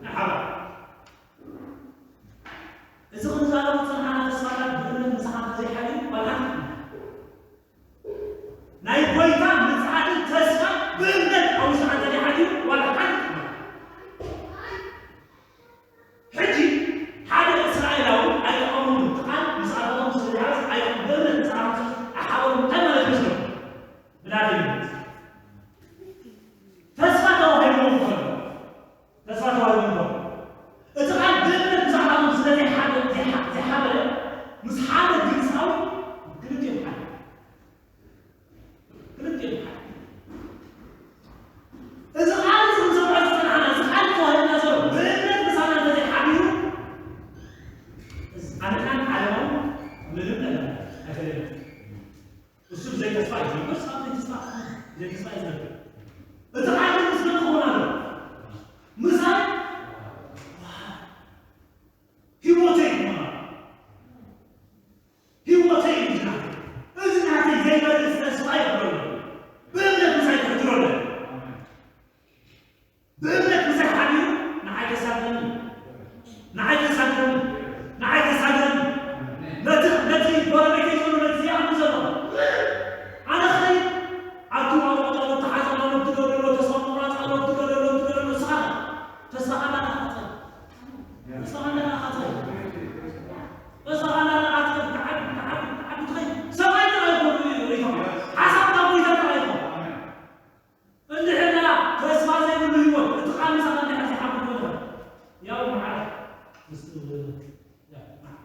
ንሓባ እዚ ክንዛረቡ ዝጸናሕና ተስፋታት ብእምነት ምሳኻ እንተዘይሓልዩ ዋላ ሓንቲ ናይ ጎይታ ምጽኣትን ተስፋ ብእምነት ኣብ ውሽጥኻ እንተዘይሓልዩ ዋላ ሓንቲ ሕጂ ሓደ እስራኤላዊ ኣይጠቐሙን እቲ ቃል ምስ ኣባቶም ስለ ዝሓዝ ኣይጠቕም ብእምነት ምስ ኣባቶም ዘይተስፋ እዩ። መንፈስ ኣብ ዘይተስፋ፣ ዘይተስፋ እዩ ዝነብር። እቲ ቃል ግን ምስ መን ክኸውን ኣለዎ? ምሳይ ህይወተይ ክኾን ኣለዎ። ህይወተይ እዩ ናተይ። እዚ ናተይ ዘይመልስ ተስፋ ይኽብረሉ። ብእምነት ምሳይ ክሕድሮ ኣለዎ። ብእምነት ምሳይ ሓቢሩ ንዓይ ተሳግረኒ፣ ንዓይ ተሳግረኒ፣ ንዓይ ተሳግረኒ። ነቲ፣ ነቲ ጎረቤተይ ዘሎ፣ ነቲ ዝኣምን ዘሎ፣ ኣነ ኸይድ ኣብቲ ዋጣ ጸሎት ተሓዛ ማለት ትገብረሎ፣ ተስፋ ምቑራጽ ኣሎ ትገብረሎ፣ ትገብረሎ፣ ንስኻ ተስፋኻ እንዳተሓጸረ፣ ተስፋኻ እንዳተሓጸረ፣ ተስፋኻ እንዳተሓጸረ፣ ትዓቢ፣ ትዓቢ፣ ትዓቢ ትኸይድ። ሰብኣይ ጥራይ ይኾኑ ርእይቶ። ሓሳብ ካብ ጎይታ ጥራይ ይኾኑ። እንድሕና ተስፋ ዘይብሉ ህይወት፣ እቲ ቃል ምሳኻ እንድሕር ዘይሓብር ኮይኑ፣ ያው መዓት ምስ-፣ ያው መዓት።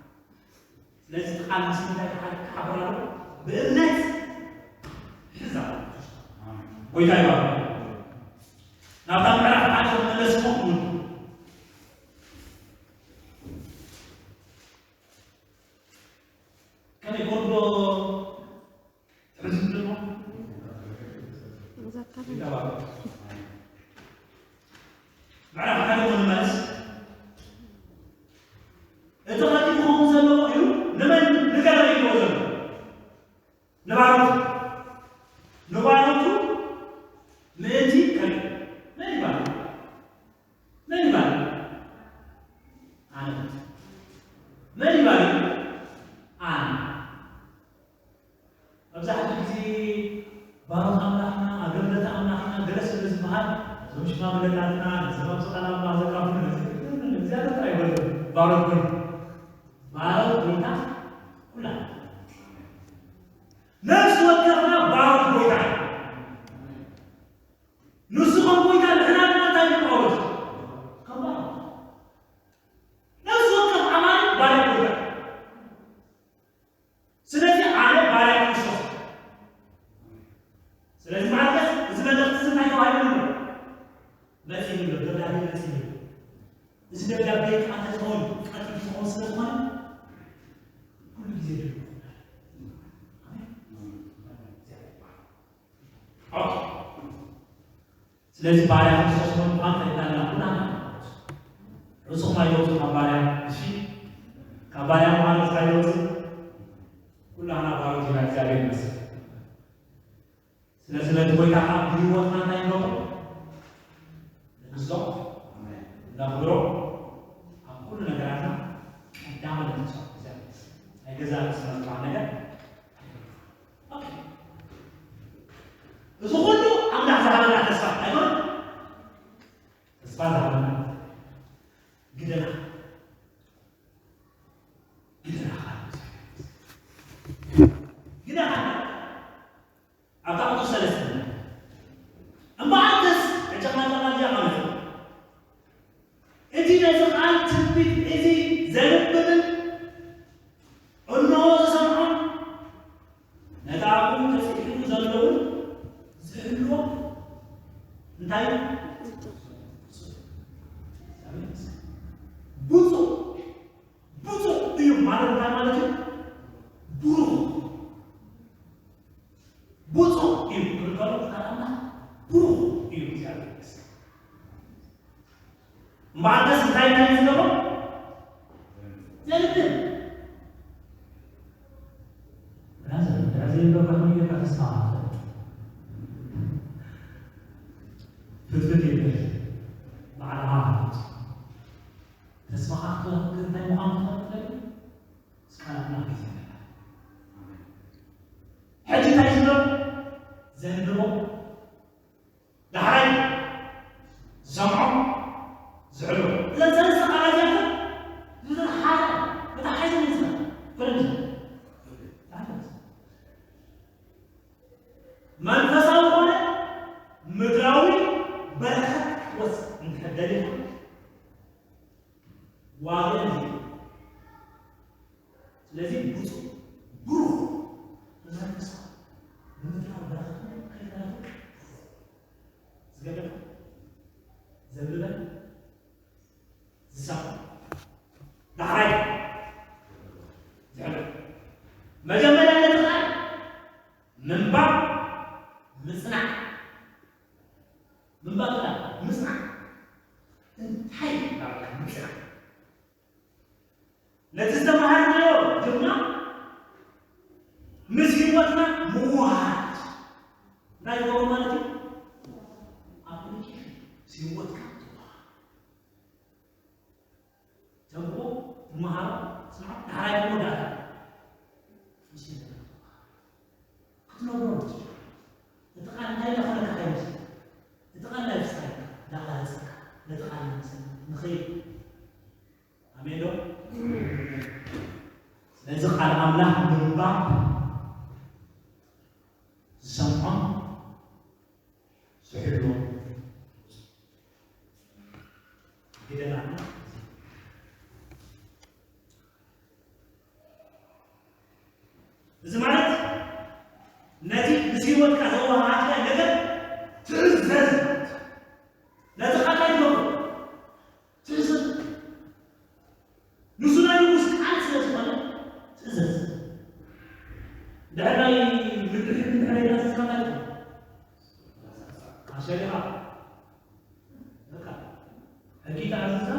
ስለዚ እቲ ቃል ምስ እንታይ ክሓ-፣ ክሓብር ኣለዎ? ብእምነት ሕዛ። ጎይታ ይባርክ። ናብታ ምዕራፍ ሓደ ክመለስ እሞ ክብሉ። ከመይ ኮርዶ ትሕዝን ድማ መዘከር። ይተባረክ። ምዕራፍ ሓደ ንመለስ። እቲ ኸዲኑ ክኸውን ዘለዎ እዩ። ንመን ንገረ ኢልዎ ዘሎ? ንባሮቱ። ንባሮቱ ምእንቲ ከ-፣ መን ይባል? መን ይባል? ኣነ። መን ይባል? ኣነ። መብዛሕትኡ ግዜ ባሮት ኣምላኽና፣ ኣገልገልቲ ኣምላኽና ገለ ስለ ዝበሃል፣ እዞም ሽማግለታትና፣ ነዞም ኣብዚ ቃል ኣምላኽ ዘካፍሉ፣ ነዚ እግዚኣብሔር ጥራይ ይበሉ። ባሮት ግን፣ ባሮት ጎይታ ኩላ። ነፍሲ ወከፍና ባሮት ጎይታ። ንሱ ከም ጎይታ ንሕና ድማ እንታይ ንጳውሎስ? ከም ባሮት። ነፍሲ ወከፍ ኣማኒ ባርያ ጎይታ። ስለዚ ኣነ ባርያ ክርስቶስ። ስለዚ ማርቆስ እዚ መልእኽቲ እዚ እንታይ ተባሂሉ ኣሎ? መጺኡ ኣሎ፣ ደብዳቤ መጺኡ ኣሎ። እዚ ደብዳቤ ከዓ እንተዝኸውን ቀትሪ ዝኸውን ስለ ዝኾነ ኩሉ ግዜ ድልው። ኣሜን። ኦኬ። ስለዚ ባርያ ክርስቶስ ንምዃን ፈሊጥና ኣለና ኩላና። ርእስኹም ኣይተውፅኡ ካብ ባርያ፣ እሺ? ካብ ባርያ ምዃን ርእስኻ ኣይተውፅእ። ኩላና ባሮት ኢና፣ እግዚኣብሔር ይመስገን። ስለዚ ነቲ ጎይታ ከዓ ብህይወትና እንታይ ንገብሮ? ንግዞ፣ ነኽብሮ፣ ኣብ ኩሉ ነገራትና ቀዳምነት ንሰጥ። እግዚኣብሔር ናይ ገዛ ርእስና ዝበሃል ነገር ኦኬ። እዚ ኩሉ ኣምላኽ ዝሃበና ተስፋ ኣይኮነን? ተስፋ ዝሃበና ግደና፣ ግደና፣ ግደና። ኣብታ ቁጽሪ ሰለስተ እምበኣርከስ፣ ሕጂ ኸኣ እዛ ቃል እዚኣ ማለት እዩ። እቲ ነዚ ቃል ትንቢት እዚ ዘንብብን እንሆ ዝሰምዖን፣ ነቲ ኣብኡ ተጽሒፉ ዘለውን ዝሕልዎ እንታይ እዩ? ብፁዕ። ብፁዕ እዩ ማለት እንታይ ማለት እዩ? ብሩኽ። ብፁዕ እዩ ክብል ከሎ፣ ቃል ኣምላኽ ብሩኽ እዩ እግዚኣብሔር ይመስገን። እምበኣርከስ እንታይ እንታይ እዩ ዝገብሮ? ዘንብብ። ብራዘር፣ ብራዘር ይብለካ ከመይ ጌርካ ተስፋ ክትፈልጥ? ፍትፍት የብል። ባዕልኻ ተስፋኻ እንታይ ምዃኑ ትፈልጥ? እስካብ ናብ ግዜ ኣለና። ሕጂ እንታይ ዝብሎ? ዘንብቦ። ዳሕራይ ዝሰምዖ፣ ዝሕልፎ። እዘን ሰለስተ ቃላት እዚኣተን፣ እዘን ሓደ፣ እቲ ሓደ እዩ ዝብሎ። ፍርዲ። ምንባብ ምጽናዕ። ምንባብ ጥራሕ ምጽናዕ። እንታይ ማለት ምጽናዕ? ነቲ ዝተማሃርናዮ ድማ ምስ ህይወትና ምውሃድ። እንታይ ይገብሮ ማለት እዩ? ኣፕሊኬሽን ምስ ህይወትካ ትወሃድ። ተንብቦ፣ ትመሃሮ፣ ትስምዖ፣ ዳሕራይ መወዳእታ። ምስ ህይወትካ ትወሃድ። ክትነብሮ ትችል። እቲ ቃል እንታይ እንዳኾነካ ከይመስል። እቲ ቃል ናይ ፍስሓ እንዳቐረጸካ፣ ነቲ ቃል ንመስል ንኸይድ። ኣሜን ዶ? ስለዚ ቃል ኣምላኽ ምንባብ፣ ዝሰምዖ፣ ዝሕልዎ። ግደና። እዚ ማለት ነቲ ምስ ህይወትካ ዘወሃሃድካ ነገር ትእዘዝ። ነቲ ቃል እንታይ ትገብሮ? ትእዘዝ። ንሱ ናይ ንጉስ ቃል ስለ ዝኾነ ትእዘዝ። ድሕር ናይ ምድሪ ሕጊ ድሕር ናይ ትእዘዝ ማለት እዩ። ኣሸሪኻ በቃ ሕጊ ተኣዚዝካ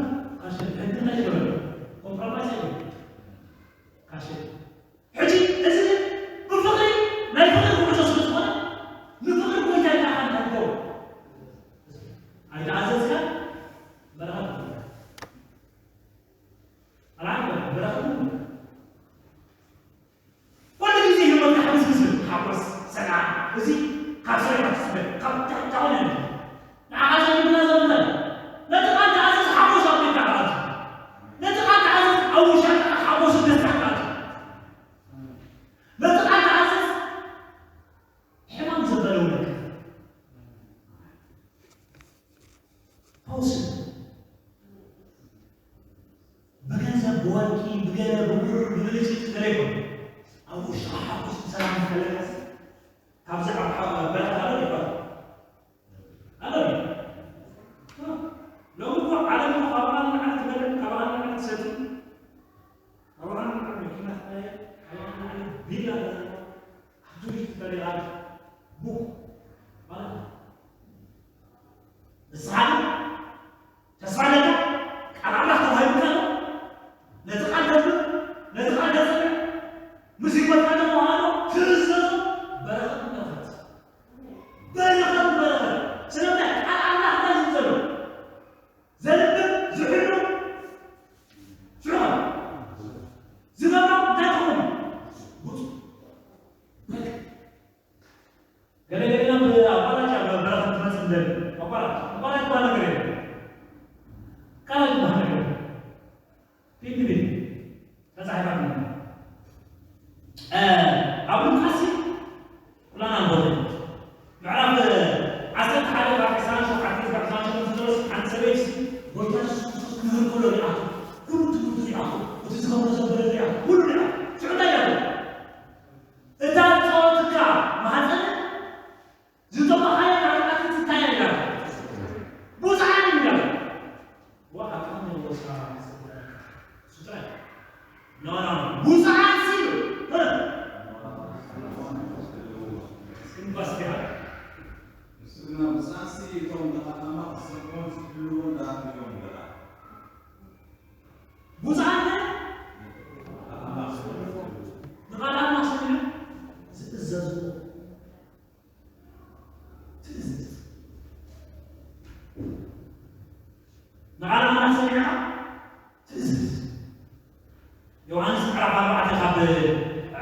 ካሸ ሕጊ እንታይ ይገበረ? ኮምፕሮማይዝ ኣይገበረ። ካሸ ሕጂ እዚ ግን ብፍቕሪ ናይ ፍቕሪ ጉዕዞ ስለ ዝኾነ ንፍቕሪ ጎይታ ኢልካ ኢኻ ንሕግጎ። ኣይተኣዘዝካ በረኸት ትብላ። ኣልዓንካ በረኸት ትብላ። ኩሉ ግዜ ህይወትካ ሕምስምስ ዝብል ሓጎስ፣ ሰላም፣ እዚ ካብ ሰሪሕካ ትስበ፣ ካብ ታውን ንዓኻ ዘድልየና ዘሎ እንታይ እዩ? ነቲ ቃል ተኣዘዝ፣ ሓጎስ ኣብ ቤትካ ክኣቱ። ነቲ ቃል ተኣዘዝ፣ ኣብ ውሻጥካ ሓጎስ ደስታ ክኣቱ። ነቲ ቃል ተኣዘዝ፣ ሕማም ዘበለ ውልቀ። ፈውሲ ብገንዘብ፣ ብወርቂ፣ ብገለ፣ ብብሩር፣ ብብልጭልጭ ገለ ይኮን። ኣብ ውሽጥኻ ሓጎስን ሰላምን ከለካስ፣ ካብዚ ኣብ ሓ-፣ በረኻ ኣሎ ይባል። ኣሎ ድዩ? ሎሚ እኮ ዓለም እኮ ካባና ንላዕሊ ትበልዕ፣ ካባና ንላዕሊ ትሰቲ፣ ካባና ንላዕሊ መኪና ትቀያየር፣ ካባና ንላዕሊ ቢላ ገዛ፣ ኣብ ቱሪስት ትፈልያ ኣላ። ቡክ ማለት ነው። ንስኻ ግን ተስፋ ኣለካ? ቃል ኣምላኽ ተዋሂቡካ ኣሎ። ነቲ ቃል ተንብብ፣ ነቲ ቃል ተጽንዕ፣ ምስ ህይወትካ ተመሃሮ፣ ትእዘዞ፣ በረኸት በረኸት። በረኸት በረኸት። ስለምንታይ? ቃል ኣምላኽ እንታይ እዩ ዘሎ? ዘንብብ፣ ዝሕሉ፣ ሽዑ ዝገብሮ እንታይ ክኸውን? ብፁዕ። ገለ ገለና ብኣቋራጭ ኣብ በረኸት ትመጽእ እንደሊ። ኣቋራጭ፣ ኣቋራጭ ዝበሃል ነገር የለን። ኣቋራጭ ዝበሃል ነገር የለን። ፊት ንፊት ተጻሒፋ ትመጽእ። እ፣ ኣብ ሉቃስ ኩላና ንፈልጦ። ምዕራፍ ዓሰርተ ሓደ ካብ ዕስራን ሸውዓተን ክሳብ ዕስራን ሸሞንተን ዘሎ ሓንቲ ሰበይቲ ጎይታ የሱስ ክርስቶስ ክምህር ከሎ ሪኣቶ። ኩሉ ትምህርቱ ሪኣቶ። እቲ ዝገብሮ ዘበለ ሪኣቶ። ኩሉ ሪኣቶ። ሽዑ እንታይ ኢላቶ? እታ ዝጸወትካ ማህጸን ዝጠመኻዮ ቃል ትንታይ ይላል። ብዙሓን ይላል። ወሓቃን ወሳ ስጥራይ። ኖ፣ ኖ፣ ኖ። ብዙሓን ሲሉ። እ? እስክንባስ ዲኻ? ንሱ ግና ብዙሓን ሲ እቶም ንቓል ኣምላኽ ዝሰምዑን ዝሕልዉን ደኣ እዮም ገና። ብዙሓን ከ ንቓል ኣምላኽ ሰሚዖም ዝእዘዝዎ። ትእዝዝ። ንቓል ኣምላኽ ሰሚዕኻ ትእዝዝ። ዮሃንስ ምዕራፍ ኣርባዕተ ካብ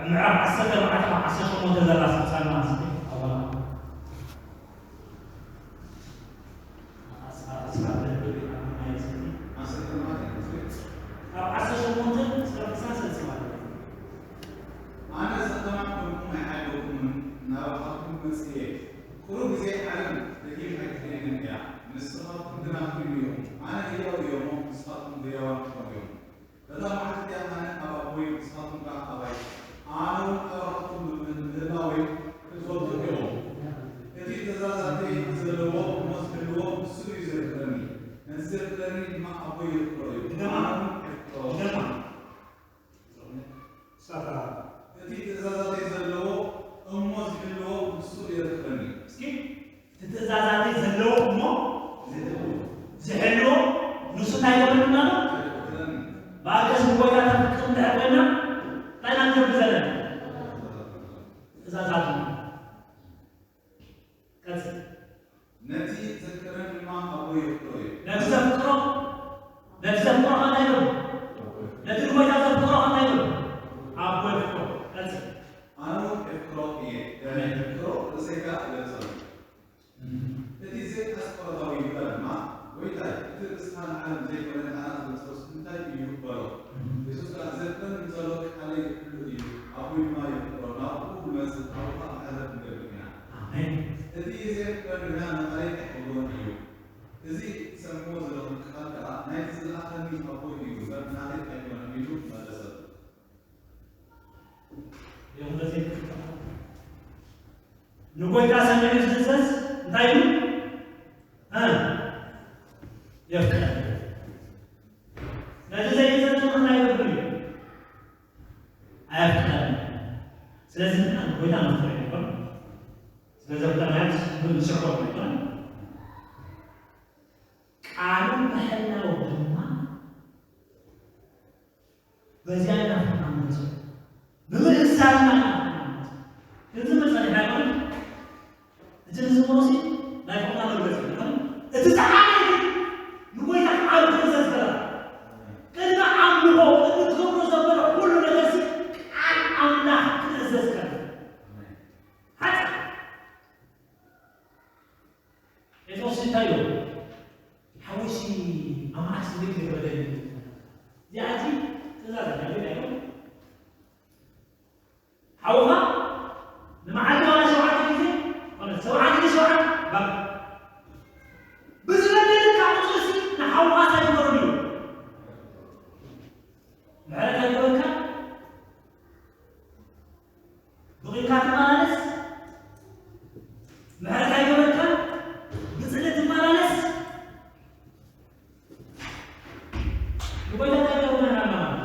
ምዕራፍ ዓሰርተ ኣርባዕተ ካብ ዓሰርተ ሸሞንተ ዘላ ስብሳና እስኪ ኣዋላ። ዓሰርተ ኣርባዕተ ዓሰርተ ሸሞንተ እስከ ክሳብ ሰለስተ ማለት እዩ። ኣነ ዘተማዕኩምኩም ኣይሓለውኩምን፣ ናባኻትኩም መጽእ እየ። ቁሩብ ግዜ ዓለም ደጊም ኣይትርእየንን እያ፣ ንስኻትኩም ግና ትርእዩኒ ኢኹም። ኣነ ህያው እየ እሞ፣ ንስኻትኩም ህያዋን ክትኮኑ ኢኹም። በዛ መዓልቲ እቲኣ ኣነ ኣብ ኣቦይ፣ ንስኻትኩም ከኣ ኣባይ፣ ኣነ እውን ኣባኻትኩም ብምህላወይ ክትፈልጡ ኢኹም። እቲ ትእዛዛተይ ዘለዎ እሞ ዝሕልዎ፣ ንሱ እዩ ዘፍቅረኒ። ነቲ ዘፍቅረኒ ድማ ኣቦይ የፍቅሮ እዩ። ድገማ። ኣነ እውን የፍቅሮ። ድገማ። ሳታ። እቲ ትእዛዛተይ ዘለዎ እሞ ዝሕልዎ፣ ነቲ ዘፍቅረኒ ድማ ኣቦይ የፍቅሮ እዩ። ነቲ ዘፍቅሮ፣ ነቲ ዘፍቅሮ ከመይ ይብል? ነቲ ንጎይታ ዘፍቅሮ ከመይ ይብል? ኣቦይ የፍቅሮ። ቀጽል። ኣነ እውን የፍቅሮ እየ። ኣሜን። የፍቅሮ ርእሰይ ከኣ እገልጸሉ። እቲ ዘይኣስቆሮታዊ ይግበር ድማ፣ ጎይታይ፣ እቲ ርእስኻ ንዓለም ዘይኮነ ንዓና ዝመጽኦስ እንታይ እዩ? በሎ። የሱስ ከኣ፣ ዘፍቅረኒ ዘሎ ቃለይ ክሕሉ እዩ፣ ኣቦይ ድማ የፍቅሮ፣ ናብኡ ንመጽእ፣ ኣብኡ ከኣ መሕደር ክንገብር ኢና። ኣሜን። እቲ ዘየፍቅረኒ ግና ንቓለይ ኣይኸብሮን እዩ። እዚ ትሰምዕዎ ዘለኹም ቃል ከኣ ናይቲ ዝለኣኸኒ ኣቦይ እዩ እምበር ናተይ ኣይኮነን ኢሉ መለሰሉ። እዮም ነዚ ንጎይታ ሰሚዑ ዝእዘዝ እንታይ እዩ? እ? የፍቅር። ነዚ ዘይእዘዝ ድማ እንታይ ይገብር እዩ? ኣየፍቅረን። ስለዚ ንሕና ንጎይታ ነፍቅሮ ይግባእ። ስለ ዘፍቀርናዮስ ንስሕቦ ኣይኮነን። ቃሉ ምሕላው ድማ በዚኣ ኢና ንሓምኖ። ንምእዛዝና ኢና ንሓምኖ። ክንዝምር ጸኒሕና ይኾን? እቲ ንዝምሮ ሲ ናይ ፍቕርና መግለጺ እዩ። እቲ ዝዓበየ ግን ንጎይታ ቃሉ ክእዘዝ ከላ። ቅድሚ ኣምልኾ፣ ቅድሚ ትገብሮ ዘበለ ኩሉ ነገር ሲ ቃል ኣምላኽ ክእዘዝ ከላ። ሓቂ። ጴጥሮስ እንታይ ኢሉ? ሓወይሲ ኣብ መዓስ እንዴት ይረደኒ? እዚኣ ሕጂ ትእዛዝ እያ፣ ግን ኣይኮን? ሓውኻ ንመዓልቲ ዋላ ሸውዓተ ግዜ፣ ኮነ ሰብዓ ግዜ ሸውዓተ፣ በቃ። ብዝበደለካ ቁጽሪ ሲ ንሓውኻ እንታይ ግበረሉ? ምሕረት ኣይገበርካ? ብቑልካ ትመላለስ፣ ምሕረት ኣይገበርካ፣ ብጽልኢ ትመላለስ። ንጎይታ እንታይ ገበርና ኢና ማለት?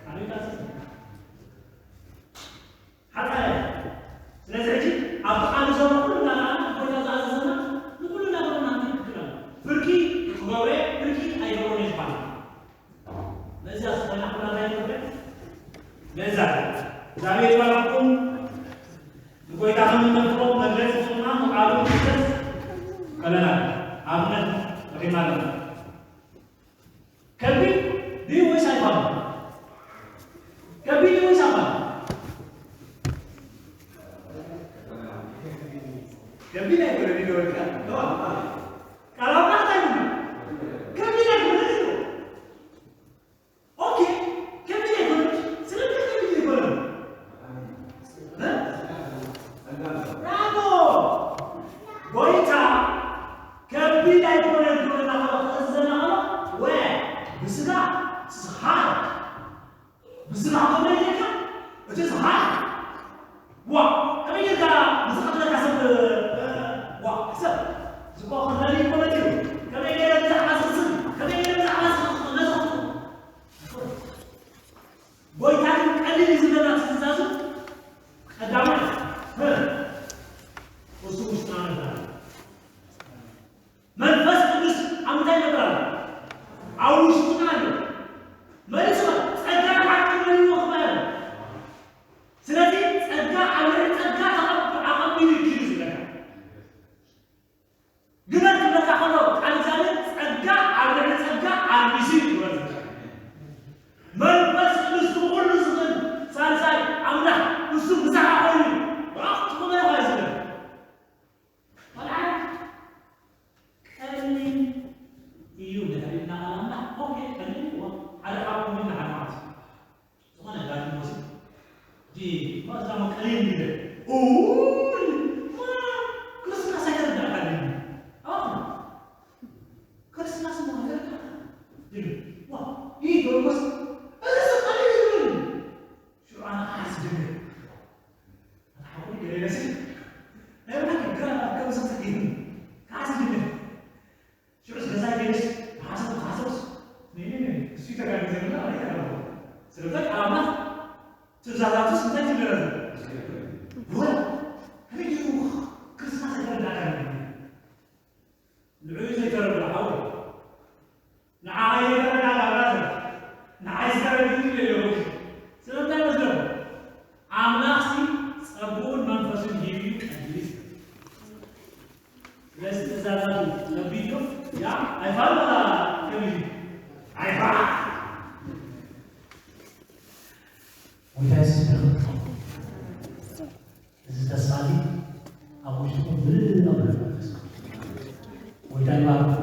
ኣቤት ኣስስ። ሓጣያ። ስለዚ ሕጂ ኣብቲ ቃል ዘሎ ኩሉ እናረኣና፣ ጎይታ ዝኣዘዘና ንኩሉ እናገበርና ክንከይድ ግድን ኣሎ። ፍርቂ ክገብረ፣ ፍርቂ ኣይገብሮን እየ ዝበሃል። ነዛ ዝኾነ ኣምላኽ ኣይትፍረ። ነዛ እግዚኣብሔር ይባርኽኩም። ንጎይታ ከም እንነፍሮ መግለጺ ዝኾንና ንቃሉ ክንግለጽ ከለና ኣብነት ረኺብና ኣለና። ከቢድ ድዩ ወይስ ኣይፋሉን? ከቢድ ድዩ ወይስ ኣይፋሉን? ከቢድ ኣይኮነን፣ ይገበርካ። ቃል ኣምላኽ እንታይ ይብል? ከቢድ ኣይኮነን እዩ። ኦኬ፣ ከቢድ ኣይኮነን። ስለምንታይ ከቢድ ኣይኮነን? እ? ብራቮ! ጎይታ ከቢድ ኣይኮነን ክብለና ከሎ፣ ክእዝዘና ከሎ፣ ወ-፣ ብስጋ፣ ስኻ፣ ብስጋ ከመይ ጌርካ? እቲ ዝሃ-፣ ዋ፣ ከመይ ጌርካ ንዝቐትለካ ሰብ፣ እ፣ ዋ፣ ሕሰብ። ዝኮ ክረዲ እኮ መጺኡ። ከመይ ገይረ ብዛዕባ ዝኽስን፣ ከመይ ገይረ ብዛዕባ ዝኽስን፣ ነዚ ክኽስን። ጎይታ ግን ቀሊል እዩ ዝብለና ትእዛዙ። ቀዳማይ፣ እ፣ እሱ ውሽጥና ነበር። መንፈስ ቅዱስ ኣብ ምንታይ ይነብር ኣሎ? ኣብ ውሽጥና ኣሎ። መሊሱ ጸጋ ንሓቂ መሊእዎ ክመ-፣ ስለዚ ጸጋ ኣብ ልዕሊ ጸጋ ተቐብ-፣ ኣቐቢሉ እዩ ኪዱ ዝብለካ። ግበር ክብለካ ከሎ ቃል እግዚኣብሔር ጸጋ ኣብ ልዕሊ ጸጋ ኣልቢሱ እዩ ክብለካ። መንፈስ ቅዱስ ኩሉ ዝኽእል ሳልሳይ ኣምላኽ እሱ ምሳኻ ኮይኑ ራእቲ ክመ-፣ ዝብለካ። ቆልዓ ቀሊል እዩ ድሕሪ እናቐላምና፣ ኦኬ፣ ቀሊል እዩ። ሓደ ካብ ኮሚን ሓደ ዓመት ዝኾነ ዳግም ወሲ፣ ዲ፣ ማ፣ እዛ ማ ቀሊል እዩ። ኡይ፣ ማ፣ ክርስትናስ ኣይተረዳእካን እዩ። ኣዎ፣ ክርስትናስ ማ ኣይተረዳእካን እዩ። ዋ፣ ይህ ዶርጎስ፣ እዚ ቀሊል እዩ። ሽዑ ኣነ ክሓስ ጀሚረ። ኣታ ሓወይ ገለ ይመስል። ናይ ብሓቂ ግራ ከም ዝኽእል ክሓስ ጀሚረ። ሽዑስ ገዛይ ከይደስ ተሓሰብ፣ ተሓሰብስ፣ ነይ፣ ነይ፣ ነይ፣ እሱ ይተጋግዘልና ማለት ነው። ስለዚ ቃል ኣምላኽ ትእዛዛቱስ እንታይ ትብለና? ወ-፣ ከመይ ገይሩ ክርስትና ዘይተረዳእካ? ንዕኡ ዘይተረድኦ ሓወይ። ንዓኻ ዘይተረዳእካ ብራዘር፣ ንዓይ ዝተረድእኒ ኢለ ኣለኹ። ስለምንታይ መስለኩም? ኣምላኽሲ ጸግኡን መንፈሱን ሂቡ እዩ ቀዲሱ። ኣይፋል ወላ ከቢድ ኣይፋል። ጎይታ የሱስ ይባርክ። እዚ ተስፋ እዚ ኣብ ውሽጥኩም ምልእ ኣብ መንፈስ። ጎይታ ይባርክ።